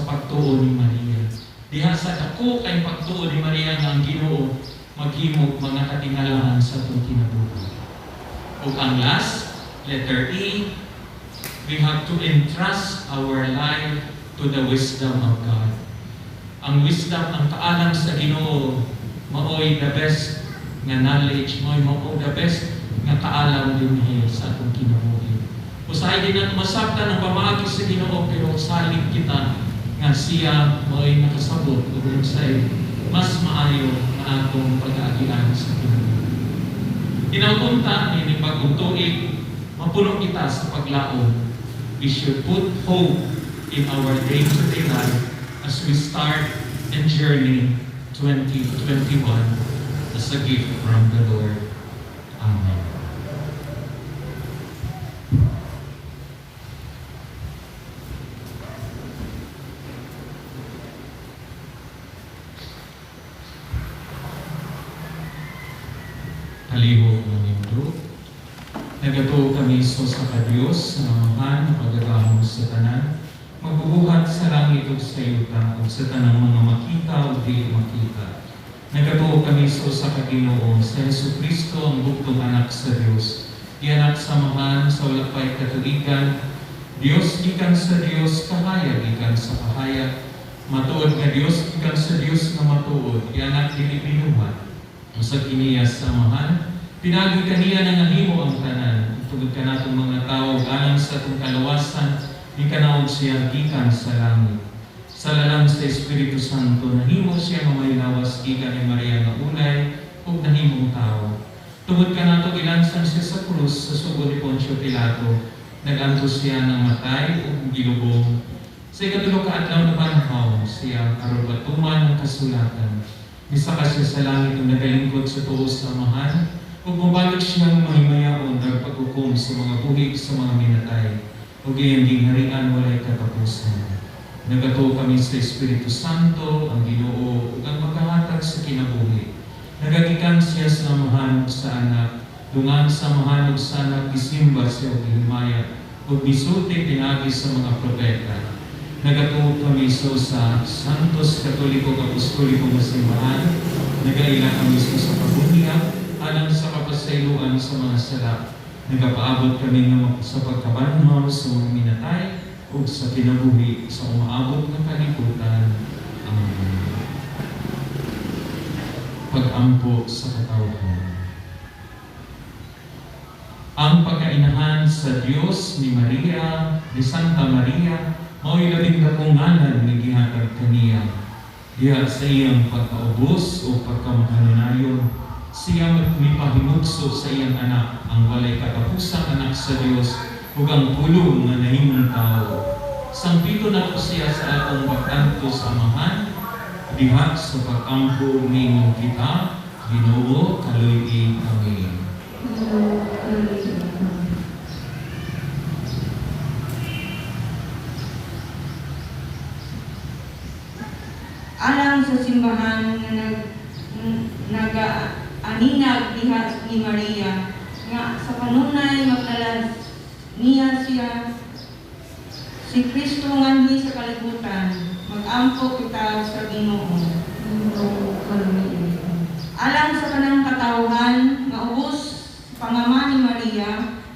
pagtuo ni Maria. Diha sa dako kay pagtuo ni Maria nga ang Ginoo maghimo mga katingalahan sa atong kinabuhi. Ug ang last, letter E, we have to entrust our life to the wisdom of God. Ang wisdom, ang kaalam sa Ginoo, maoy the best nga knowledge, maoy mao the best nga kaalam dinhi sa atong kinabuhi. Usahay di nato masabtan ang pamaagi sa Ginoo, pero salig kita nga siya maoy nakasabot ug unsay mas maayo nga atong pag-aagian sa kinabuhi. Hinaunta ini bagong tuig, mapuno kita sa paglaom. We should put hope in our day-to-day life as we start and journey 2021 as a gift from the Lord. Amen. Palihog manindog. Nagatuo kami sa usa ka Dios, sa Amahan, makagagahom sa tanan, magbubuhat sa langit ug sa yuta ug sa tanang mga makita ug dili makita. Nagatuo kami sa usa ka Ginoo, sa Hesus Kristo, ang bugtong anak sa Dios. Gianak sa Amahan sa wala pa'y katuigan, Dios gikan sa Dios, kahayag gikan sa kahayag, matuod nga Dios gikan sa Dios nga matuod, gianak, dili binuhat. Usa kiniya sa Amahan, pinaagi kaniya nangahimo ang tanan. Tungod kanatong mga tao, alang sa atong kalawasan, mikanaog siya gikan sa langit. Sa lalang sa Espiritu Santo, nahimo siya nga may lawas gikan ni Maria nga ulay, ug nahimong tao. Tungod kanato gilansan siya sa krus sa sugo ni Poncio Pilato, nag-antos siya namatay ug gilubong. Sa ikatulo ka adlaw nabanhaw siya aron patuman ang kasulatan. Misaka siya sa langit ug nagalingkod sa tuo sa Amahan, ug mobalik siyang mahimayaon ang paghukom sa mga buhi sa mga minatay, ug iyang gingharian walay katapusan. Nagatuo kami sa Espiritu Santo, ang Ginoo, ug ang makahatag sa kinabuhi. Nagagikan siya sa Amahan ug sa Anak, dungan sa Amahan ug sa Anak gisimba siya ug gihimaya, ug misulti pinaagi sa mga propeta. Nagatuo kami sa usa Santos Katoliko Apostoliko nga simbahan, nagaila kami sa usa ka bunyag alang sa kapasayloan sa mga sala. Nagapaabot kami nga sa pagkabanhaw sa mga minatay ug sa kinabuhi sa umaabot nga kalibutan. Amen. Pag-ampo sa katawhan. Ang pagkainahan sa Dios ni Maria, ni Santa Maria, mao'y labing dakong ngalan nga gihatag kaniya. Diha sa iyang pagkaubos o pagkamakanunayon, siya mipahimugso sa iyang anak, ang walay katapusang anak sa Dios, ug ang pulong nga nahimong tao. Sampiton nato siya sa atong pag-antos sa Amahan, diha sa pag-ampo ningon kita, "Ginoo, kaluy-i kami." Ginoo, kaluy-i kami. Alang sa simbahan nga nag anak diha ni Maria nga sa kanunay magdala niya siya si Kristo nganhi sa kalibutan. Magampo kita sa Ginoo. Ginoo, kaluoy. Alang sa tanang katawhan nga ubos sa pangama ni Maria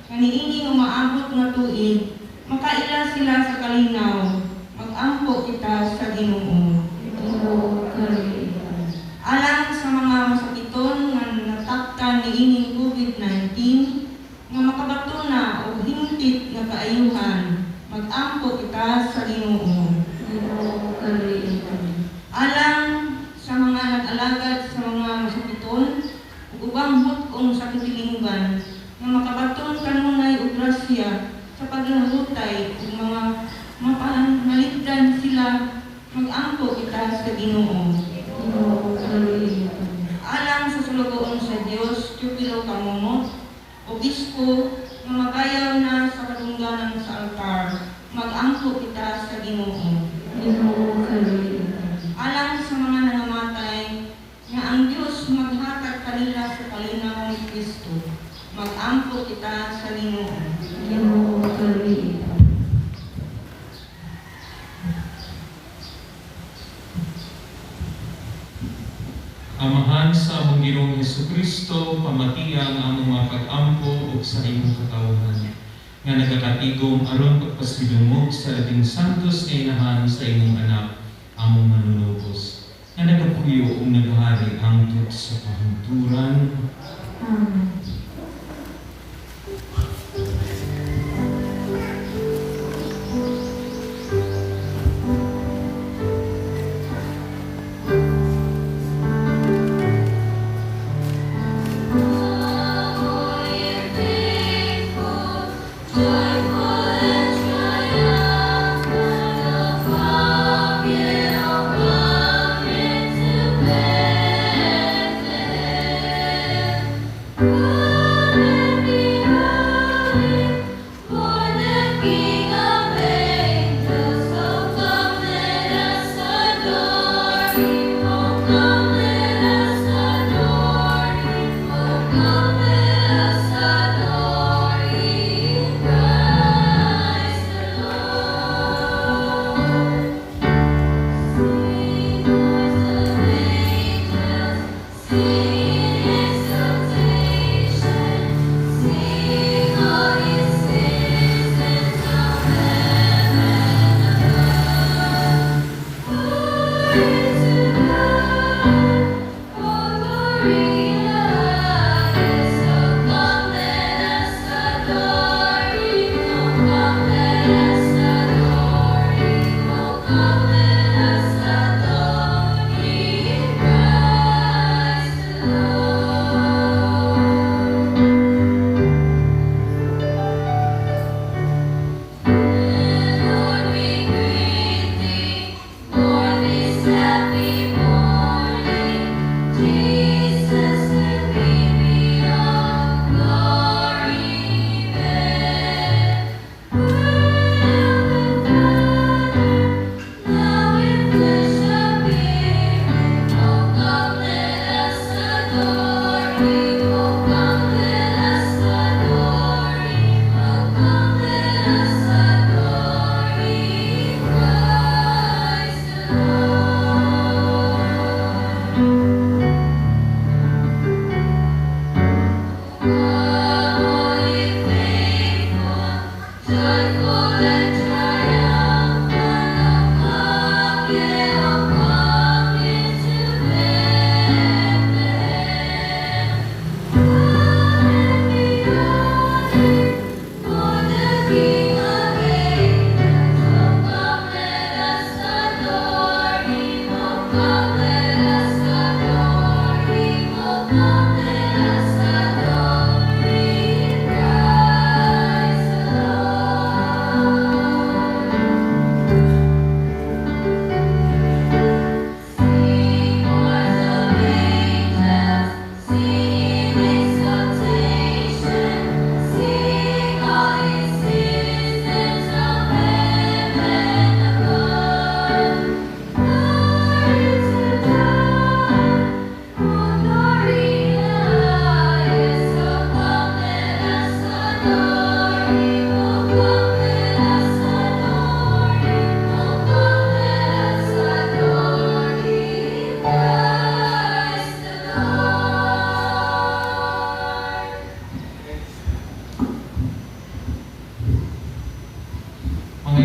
nga niini nga maabot nga tuig, makaila sila sa kalinaw. Magampo kita sa Ginoo. Ginoo, kaluoy. Alang sa mga masakiton nga nataktan niining COVID-19 nga makabato na og hingpit nga kaayuhan, magampo kita sa Ginoo. Ginoo, kaluoy. Alang sa mga nag-alagad sa mga masakiton ug ubang hut-ong sa katilingban nga makabaton kanunay og grasya sa paglalutay ug mga mapanalipdan sila, magampo kita sa Ginoo. Ginoo, kaluoy. Alang sa sulugoon sa Dios, Teofilo Camomot, obispo nga magayaw na sa kadungganan sa altar, magampo kita sa Ginoo. Ginoo, kaluoy. Alang sa mga nangamatay nga ang Dios maghatag kanila sa kalinaw ni Kristo, magampo kita sa Ginoo. Ginoo, kaluoy. Amahan sa among Ginoong Hesukristo, pamatia ang among mga pag-ampo ug sa imong katawhan nga nagakatigom aron pagpasidungog sa Labing Santos nga Inahan sa imong Anak, among Manunubos, nga nagapuyo ug nagahari hangtod sa kahangturan. Amen. Joyful and triumphant, O come ye, O come into Bethlehem.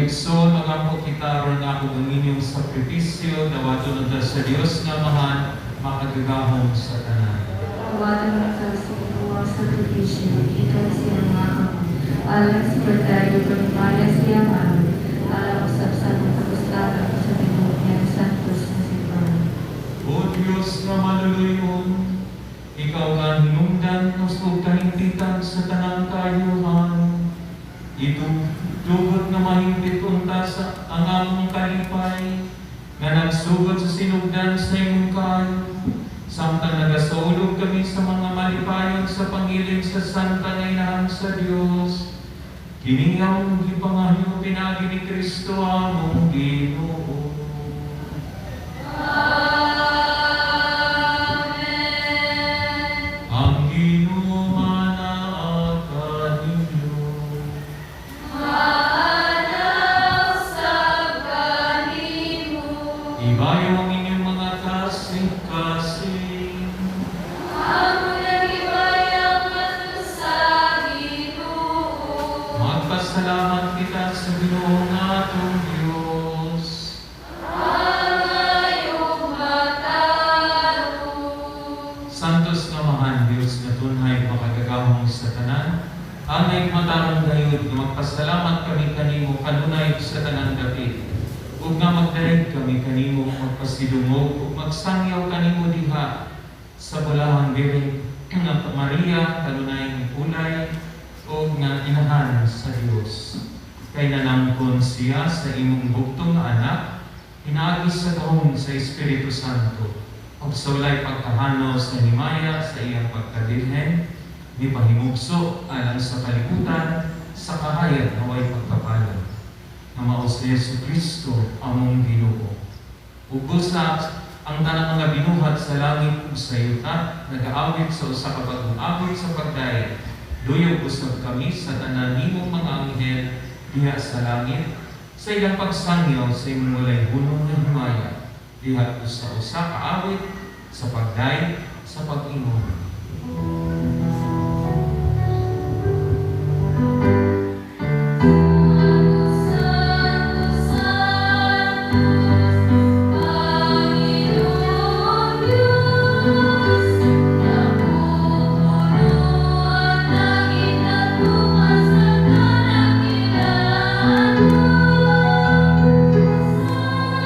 Mga igsoon, magampo kita aron nga ako ang inyong sakripisyo, dawaton unta sa Dios nga Amahan, makagagahom sa tanan. Dawaton unta sa Ginoo ang sakripisyo, gikan sa iyang mga kamot, alang sa pagdayo panimaya sa iyang ngalan, alang usab sa atong kapuslanan sa tibuok niyang santos nga simbahan. O Dios nga maluluyon, ikaw nga hinungdan ug kahimpitan sa tanang kaayuhan, itugot nga mahimpit unta sa ang among kalipay, nga nagsugod sa sinugdan sa imong kaayo, samtang nagasaulog kami sa mga malipayon sa pangilin sa Santa nga Inahan sa Dios. Kini among gipangahyo pinaagi ni Kristo among Ginoo. Amen. Ang Ginoo manaa kaninyo. Maanaw sa kanimo. Ibayo ang inyong mga kasing-kasing. Amo nagibayaw ngadto sa Ginoo. Magpasalamat kita sa Ginoo nga atong Dios. Angay ug matarong. Santos nga Amahan, Dios nga tunhay makagagahom sa tanan, angay matarong gayud nga magpasalamat kami kanimo kanunay sa tanang dapit. Ug nga magdayeg kami kanimo magpasidungog ug magsangyaw kanimo diha sa bulahang Birhen nga Maria kanunay ulay ug nga inahan sa Dios. Kay nanangkon siya sa imong bugtong nga anak, pinaagi sa gahom sa Espiritu Santo, ug sa walay pagkahanaw sa himaya sa iyang pagkabirhen, mipahimugso alang sa kalibutan sa kahayag nga way pagkapalad. Nga mao si Jesu Kristo among Ginoo. Ug busa ang tanang mga binuhat sa langit ug sa yuta nagaawit sa usa ka bag-ong awit sa pagdayeg. Duyog usab kami sa tanan nimong mga anghel diha sa langit sa ilang pagsangyaw sa imong walay hunong nga himaya diha sa usa ka awit sa pagdayeg sa pag-ingon. Santo, Santo, Panginoong Diyos, napupuno ang langit at lupa sa kadakilaan mo.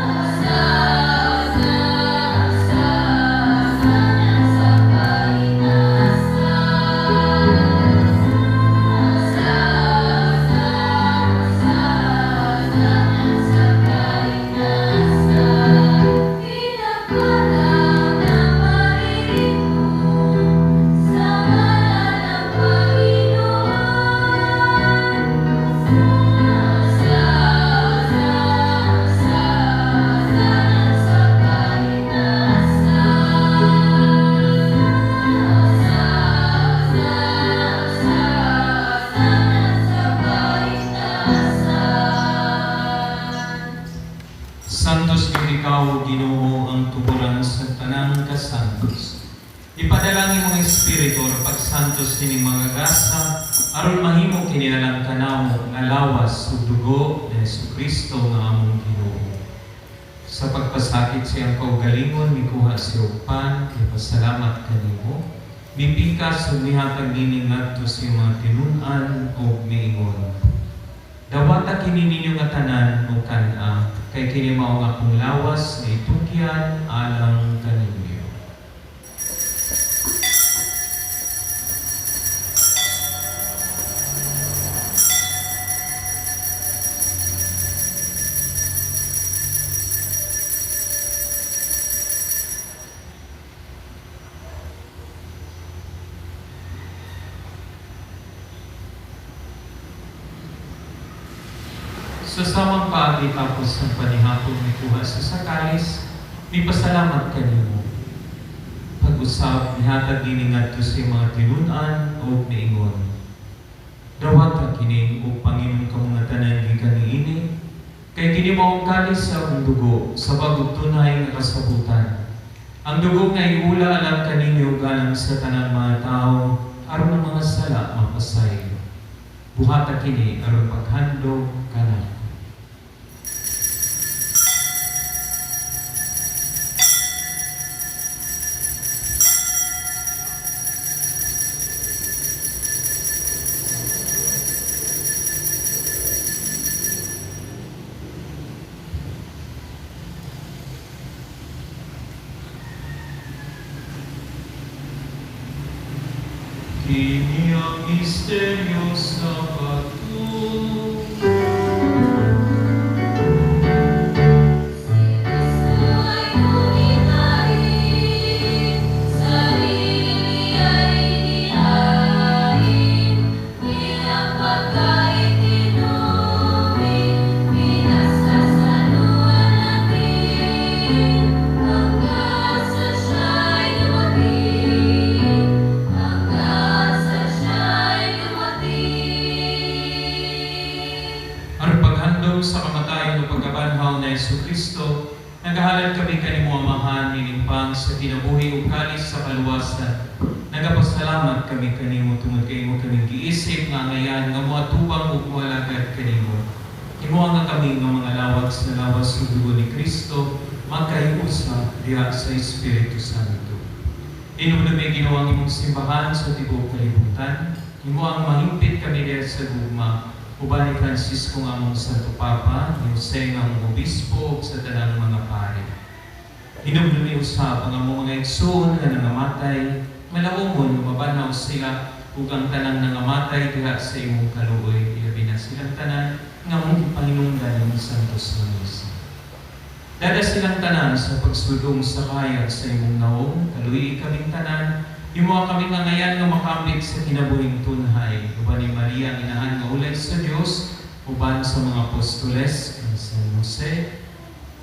Hosana, Hosana sa kaitaasan. Hosana, Hosana sa kaitaasan. Pinagpala na paririto sa ngalan ng Panginoon. Hosana, Hosana sa kaitaasan. Hosana, Hosana sa kaitaasan. Santos gyud ikaw, Ginoo, ang tuburan sa tanang kasantos. Ipadala ang imong Espiritu aron pagsantos nining mga gasa aron mahimo kini alang kanamo nga lawas ug dugo ni Hesukristo nga among Ginoo. Sa pagpasakit sa iyang kaugalingon, mikuha siya og pan, mipasalamat kanimo, mipikas ug mihatag niini ngadto sa iyang mga tinun-an ug miingon: "Dawata kini ninyo nga tanan ug kan-a, kay kini mao ang akong lawas nga itugyan alang kaninyo." Sa samang paagi tapos ng panihapon, mikuha siya sa kalis, mipasalamat kanimo. Pag-usab, nihatag niini ngadto sa iyang mga tinun-an ug miingon: "Dawata kini ug panginom kamo nga tanan gikan niini, kay kini mao ang kalis sa akong dugo sa bag-ong tunay nga kasabutan. Ang dugo nga iula alang kaninyo ug alang sa tanang mga tawo aron ang mga sala mapasaylo. Buhata kini aron paghandom kanako." Kini ang misteryo sa pagtuo. Si Kristo ay tumitahi, sarili ay inihain, bilang pagkain inumin, pinagsasaluhan natin, hanggang sa siya'y dumating, hanggang sa siya'y dumating. Aron paghandom sa kamatayon ug pagkabanhaw ni Hesus Kristo, nagahalad kami kanimo, Amahan, ining pan sa kinabuhi ug kalis sa kaluwasan. Nagapasalamat kami kanimo tungod kay imo kaming giisip nga angayan nga moatubang ug moalagad kanimo. Himoa nga kami nga mga lawag sa lawas ug dugo ni Kristo magkahiusa diha sa Espiritu Santo. Hinumdumi, Ginoo, ang imong simbahan sa tibuok kalibutan. Himoa nga mahimpit kami diha sa gugma uban ni Francisco nga among Santo Papa, ni Jose nga among Obispo, ug sa tanang mga pari. Hinumdumi usab ang among mga igsoon nga nangamatay, malaumon nga mabanhaw sila ug ang tanang nangamatay diha sa imong kaluoy, ilabi na silang tanan nga among gipahinungdan ning Santos nga Misa. Dad-a silang tanan sa pagsulong sa kahayag sa imong naong, kaluy kaming tanan, himoa kami angayan nga makamit sa kinabuhing tunhay, uban ni Maria ang inahan nga ulay sa Dios, uban sa mga apostoles, kang San Jose,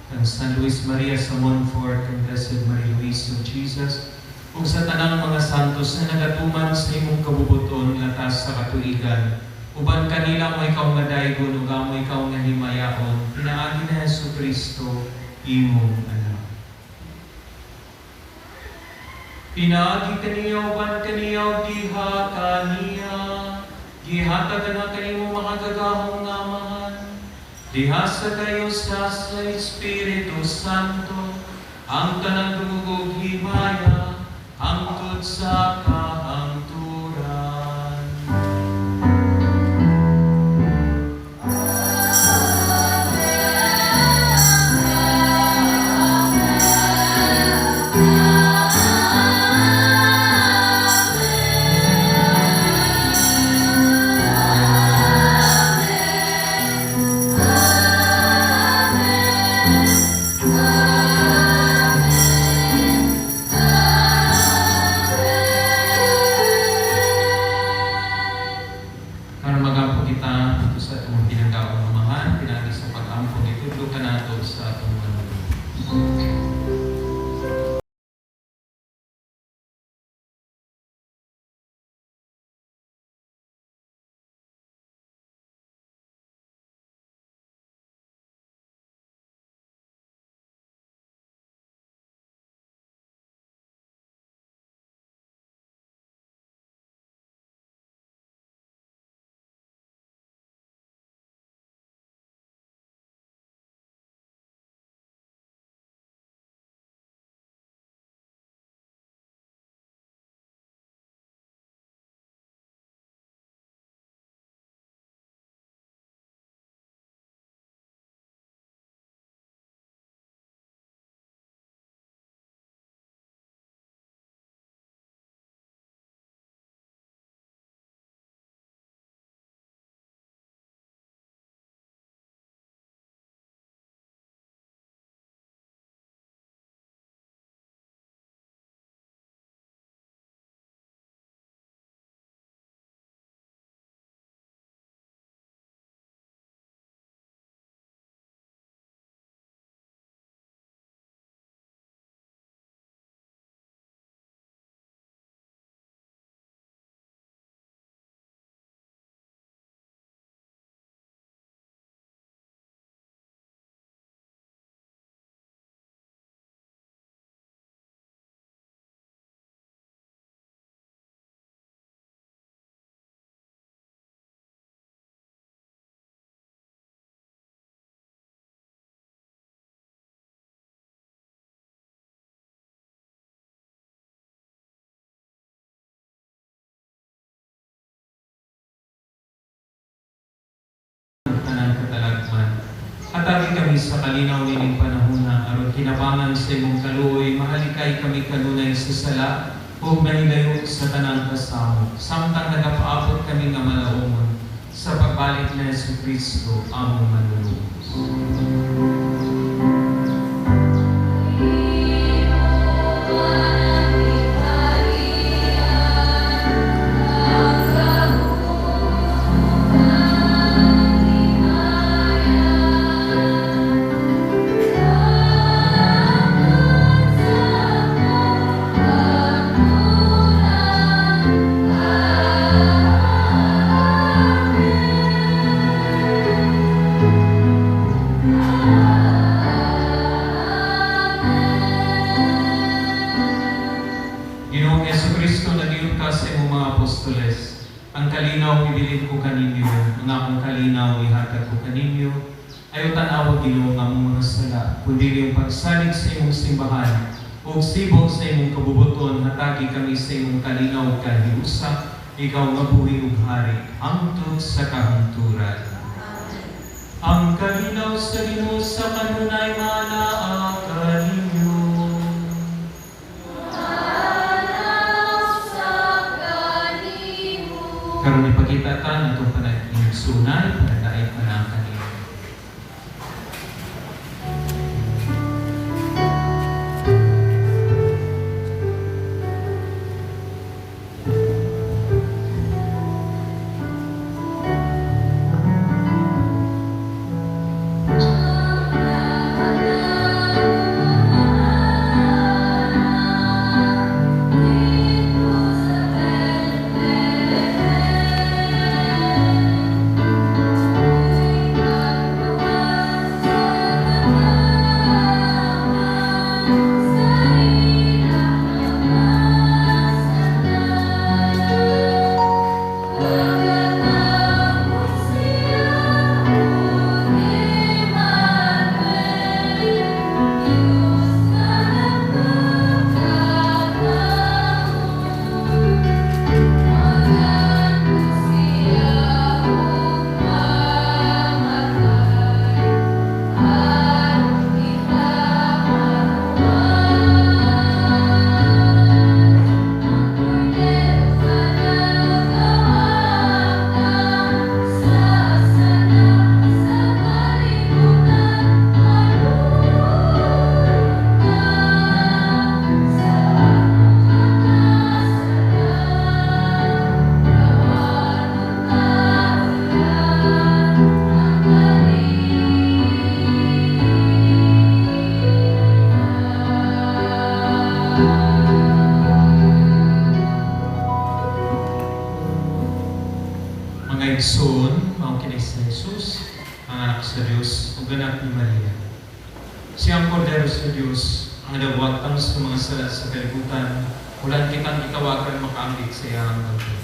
kang San Luis Maria sa Montfort, kang Blessed Marie Louise of Jesus, ug sa tanang mga santos na nagatuman sa imong kabubuton latas sa katuigan. Uban kanila amo ikaw nga daygon ug amo ikaw nga himayaon, pinaagi ni Hesus Kristo, imong anak. Pinaagi kaniya, uban kaniya, ug diha kaniya, gihatag na kanimo makagagahom nga Amahan, diha sa kayusa sa Espiritu Santo, ang tanang dungog ug himaya, hangtod sa kahangturan. Karon magampo kita dito sa atong pinanggaong Amahan, pinaagi sa pag-ampo gitudlo kanato sa atong Manluluwas. Tanan katalagman. Hatagi kami sa kalinaw nining panahona aron kinabangan sa imong kaluoy mahalikay kami kanunay sa sala. ug mahilayo sa tanang kasamok, samtang nagapaabot kami nga malaumon sa pagbalik ni Jesucristo among manluluwas. Ginoong Jesucristo, nag-iyon ka sa imong mga apostoles. Ang kalinaw ibilin ko kaninyo, ang akong kalinaw ihatag ko kaninyo. Ayaw tan-awa, Ginoo, ang among mga sala, kundi iyong pagsalig sa imong simbahan, ug sibol sa imong kabubuton, hatagi kami sa imong kalinaw ug kahiusa, ikaw nga buhi ug hari, hangtod sa kahangturan. Ang kalinaw sa Ginoo sa kanunay manaa kaninyo. Karon ipakita ta ang atong panag-inigsunay, panagdaig pa kanino. Mga igsoon, mao kini si Jesus, ang anak sa Dios ug anak ni Maria. Siya ang kordero sa Dios, ang nagwagtang sa mga sala sa kalibutan, ulan kitang gitawagan makaambit sa iyang pagtuo.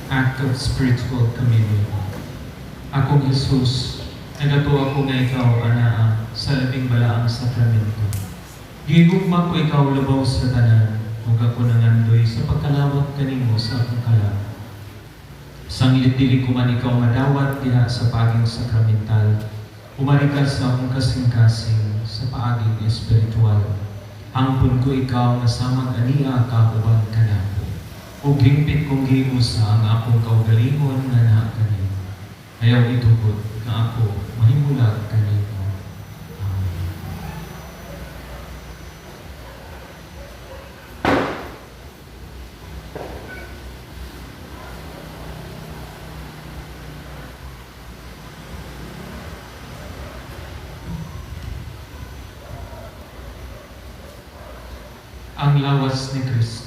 Act of spiritual communion. Akong Jesus, nagatuo ako nga ikaw anaa sa labing balaang sakramento. Gigugma ko ikaw labaw sa tanan, ug ako nangandoy sa pagkalawat kanimo sa akong kalag. Sanglit dili ko man ikaw madawat diha sa paaging sakramental, umari ka sa akong kasing-kasing sa paaging espiritual. Angkon ko ikaw nga samang ania ka uban kanako. Ug hingpit kong giusa ang akong kaugalingon nga naa kanimo. Ayaw itugot nga ako mahimulag kanimo. Amen. Ang lawas ni Kristo.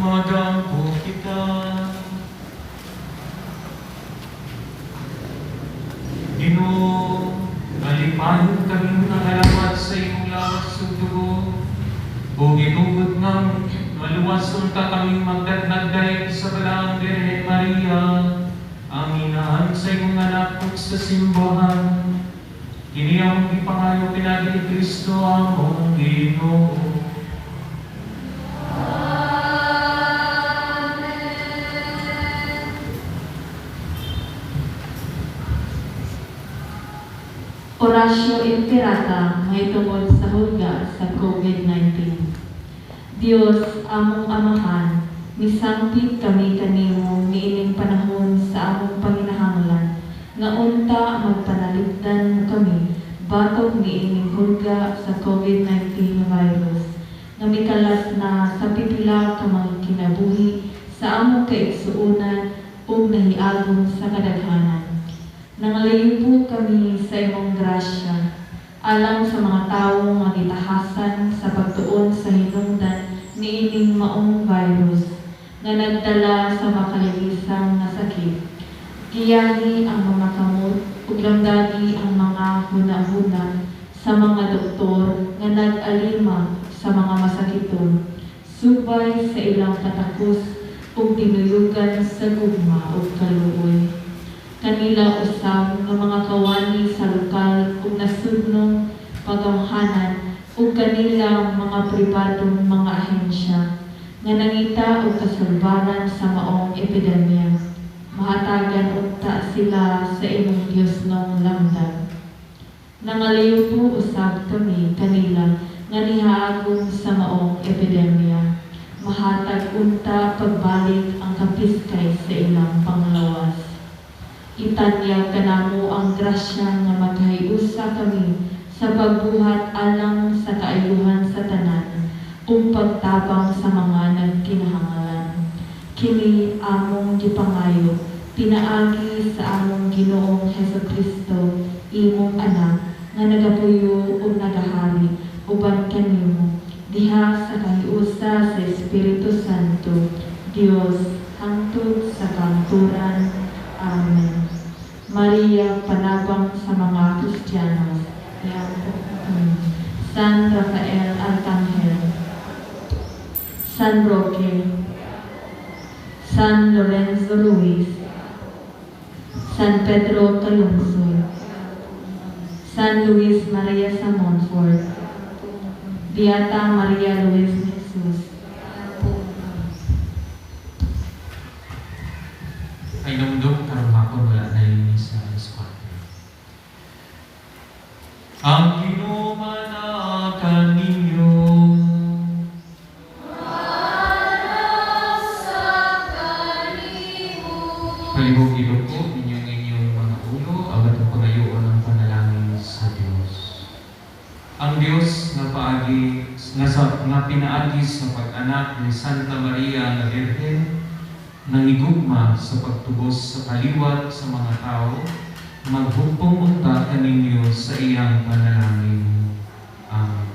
Magampo kita. Ginoo, malipayon kami nangalamat sa imong lawas ug dugo. Ug itugot nga maluwas unta kaming magdatnag sa Balaang Birhen Maria, ang inahan sa imong anak ug sa simbahan. Kini ang gipangayo pinaagi ni Kristo among Ginoo. Oratio Imperata mahitungod sa hulga sa COVID-19. Dios, among Amahan, misangpit kami kanimo niining panahon sa among panginahanglan, nga unta magpanalipdan mo kami batok niining hulga sa COVID-19 virus, nga mikalas na sa pipila ka mga kinabuhi sa among kaigsuonan ug nahiagom sa kadaghanan. Nangalayo kami sa imong grasya, alang sa mga tawo nga gitahasan sa pagtuon sa hinungdan niining maong virus nga nagdala sa makalilisang nga sakit. Giyahi ang mga kamot ug lamdagi ang mga hunahuna sa mga doktor nga nag-alima sa mga masakiton, subay sa ilang katakos ug tinuyugan sa gugma ug kaluoy. Kanila usab nga mga kawani sa lokal ug nasudnong pagawhanan ug kanilang mga pribadong mga ahensya nga nangita og kasulbaran sa maong epidemya. Mahatagan unta sila sa imong Diosnong lamdag. Nangalayubo usab kami kanila nga nihaagom sa maong epidemya. Mahatag unta pagbalik ang kapiskay sa ilang panglawas. Itanyag kanamo ang grasya nga maghiusa kami sa pagbuhat alang sa kaayuhan sa tanan ug pagtabang sa mga nagkinahanglan. Kini among gipangayo pinaagi sa among Ginoong Hesukristo, imong Anak, nga nagapuyo ug nagahari uban kanimo diha sa kahiusa sa Espiritu Santo, Dios, hangtod sa kahangturan. Amen. Maria, panabang sa mga Kristiyanos, iampo kami. San Rafael Arcangel, San Roque, San Lorenzo Ruiz, San Pedro Calungsod, San Luis Maria sa Montfort, Beata Maria Luis de Jesus. Ay numdum karong hapon wala na yun sa alas 4. Ang Ginoo manaa kaninyo. Palihog iluko ninyong inyong mga ulo ang atong pangayoon ang panalangin sa Dios. Ang Dios nga paagi nga, sa, nga pinaagi sa pag-anak ni Santa Maria nga Birhen, nangigugma sa pagtubos sa kaliwat sa mga tao, maghugpong unta kaninyo sa iyang panalangin. Amen.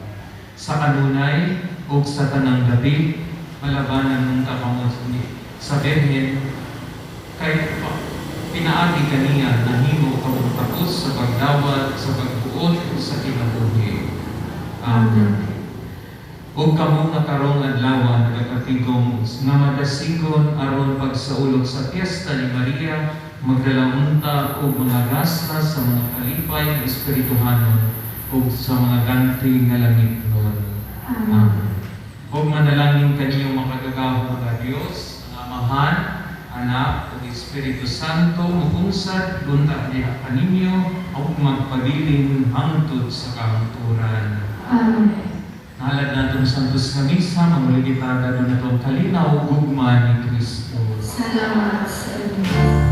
Sa kanunay ug sa tanang gabi, malabanan unta kamo sa Birhen, kay pinaagi kaniya nahimo kamong takos sa pagdawat sa pagbuot sa kinabuhi. Amen. Ug kamo nga karong adlaw nagakatigom nga madasigon aron pagsaulog sa piyesta ni Maria, magdala unta og mga gasta sa mga kalipay nga espirituhanon ug sa mga ganti nga langitnon. Amen. Ug manalangin kaniyo makagagahom nga Dios, ang Amahan, Anak ug Espiritu Santo, mupungsad unta diha kaninyo ug magpabilin hangtod sa kahangturan. Amen. Nalad natong Santos nga Misa, mamuli kita dadon natong kalinaw gugma ni Kristo. Salamat sa Diyos.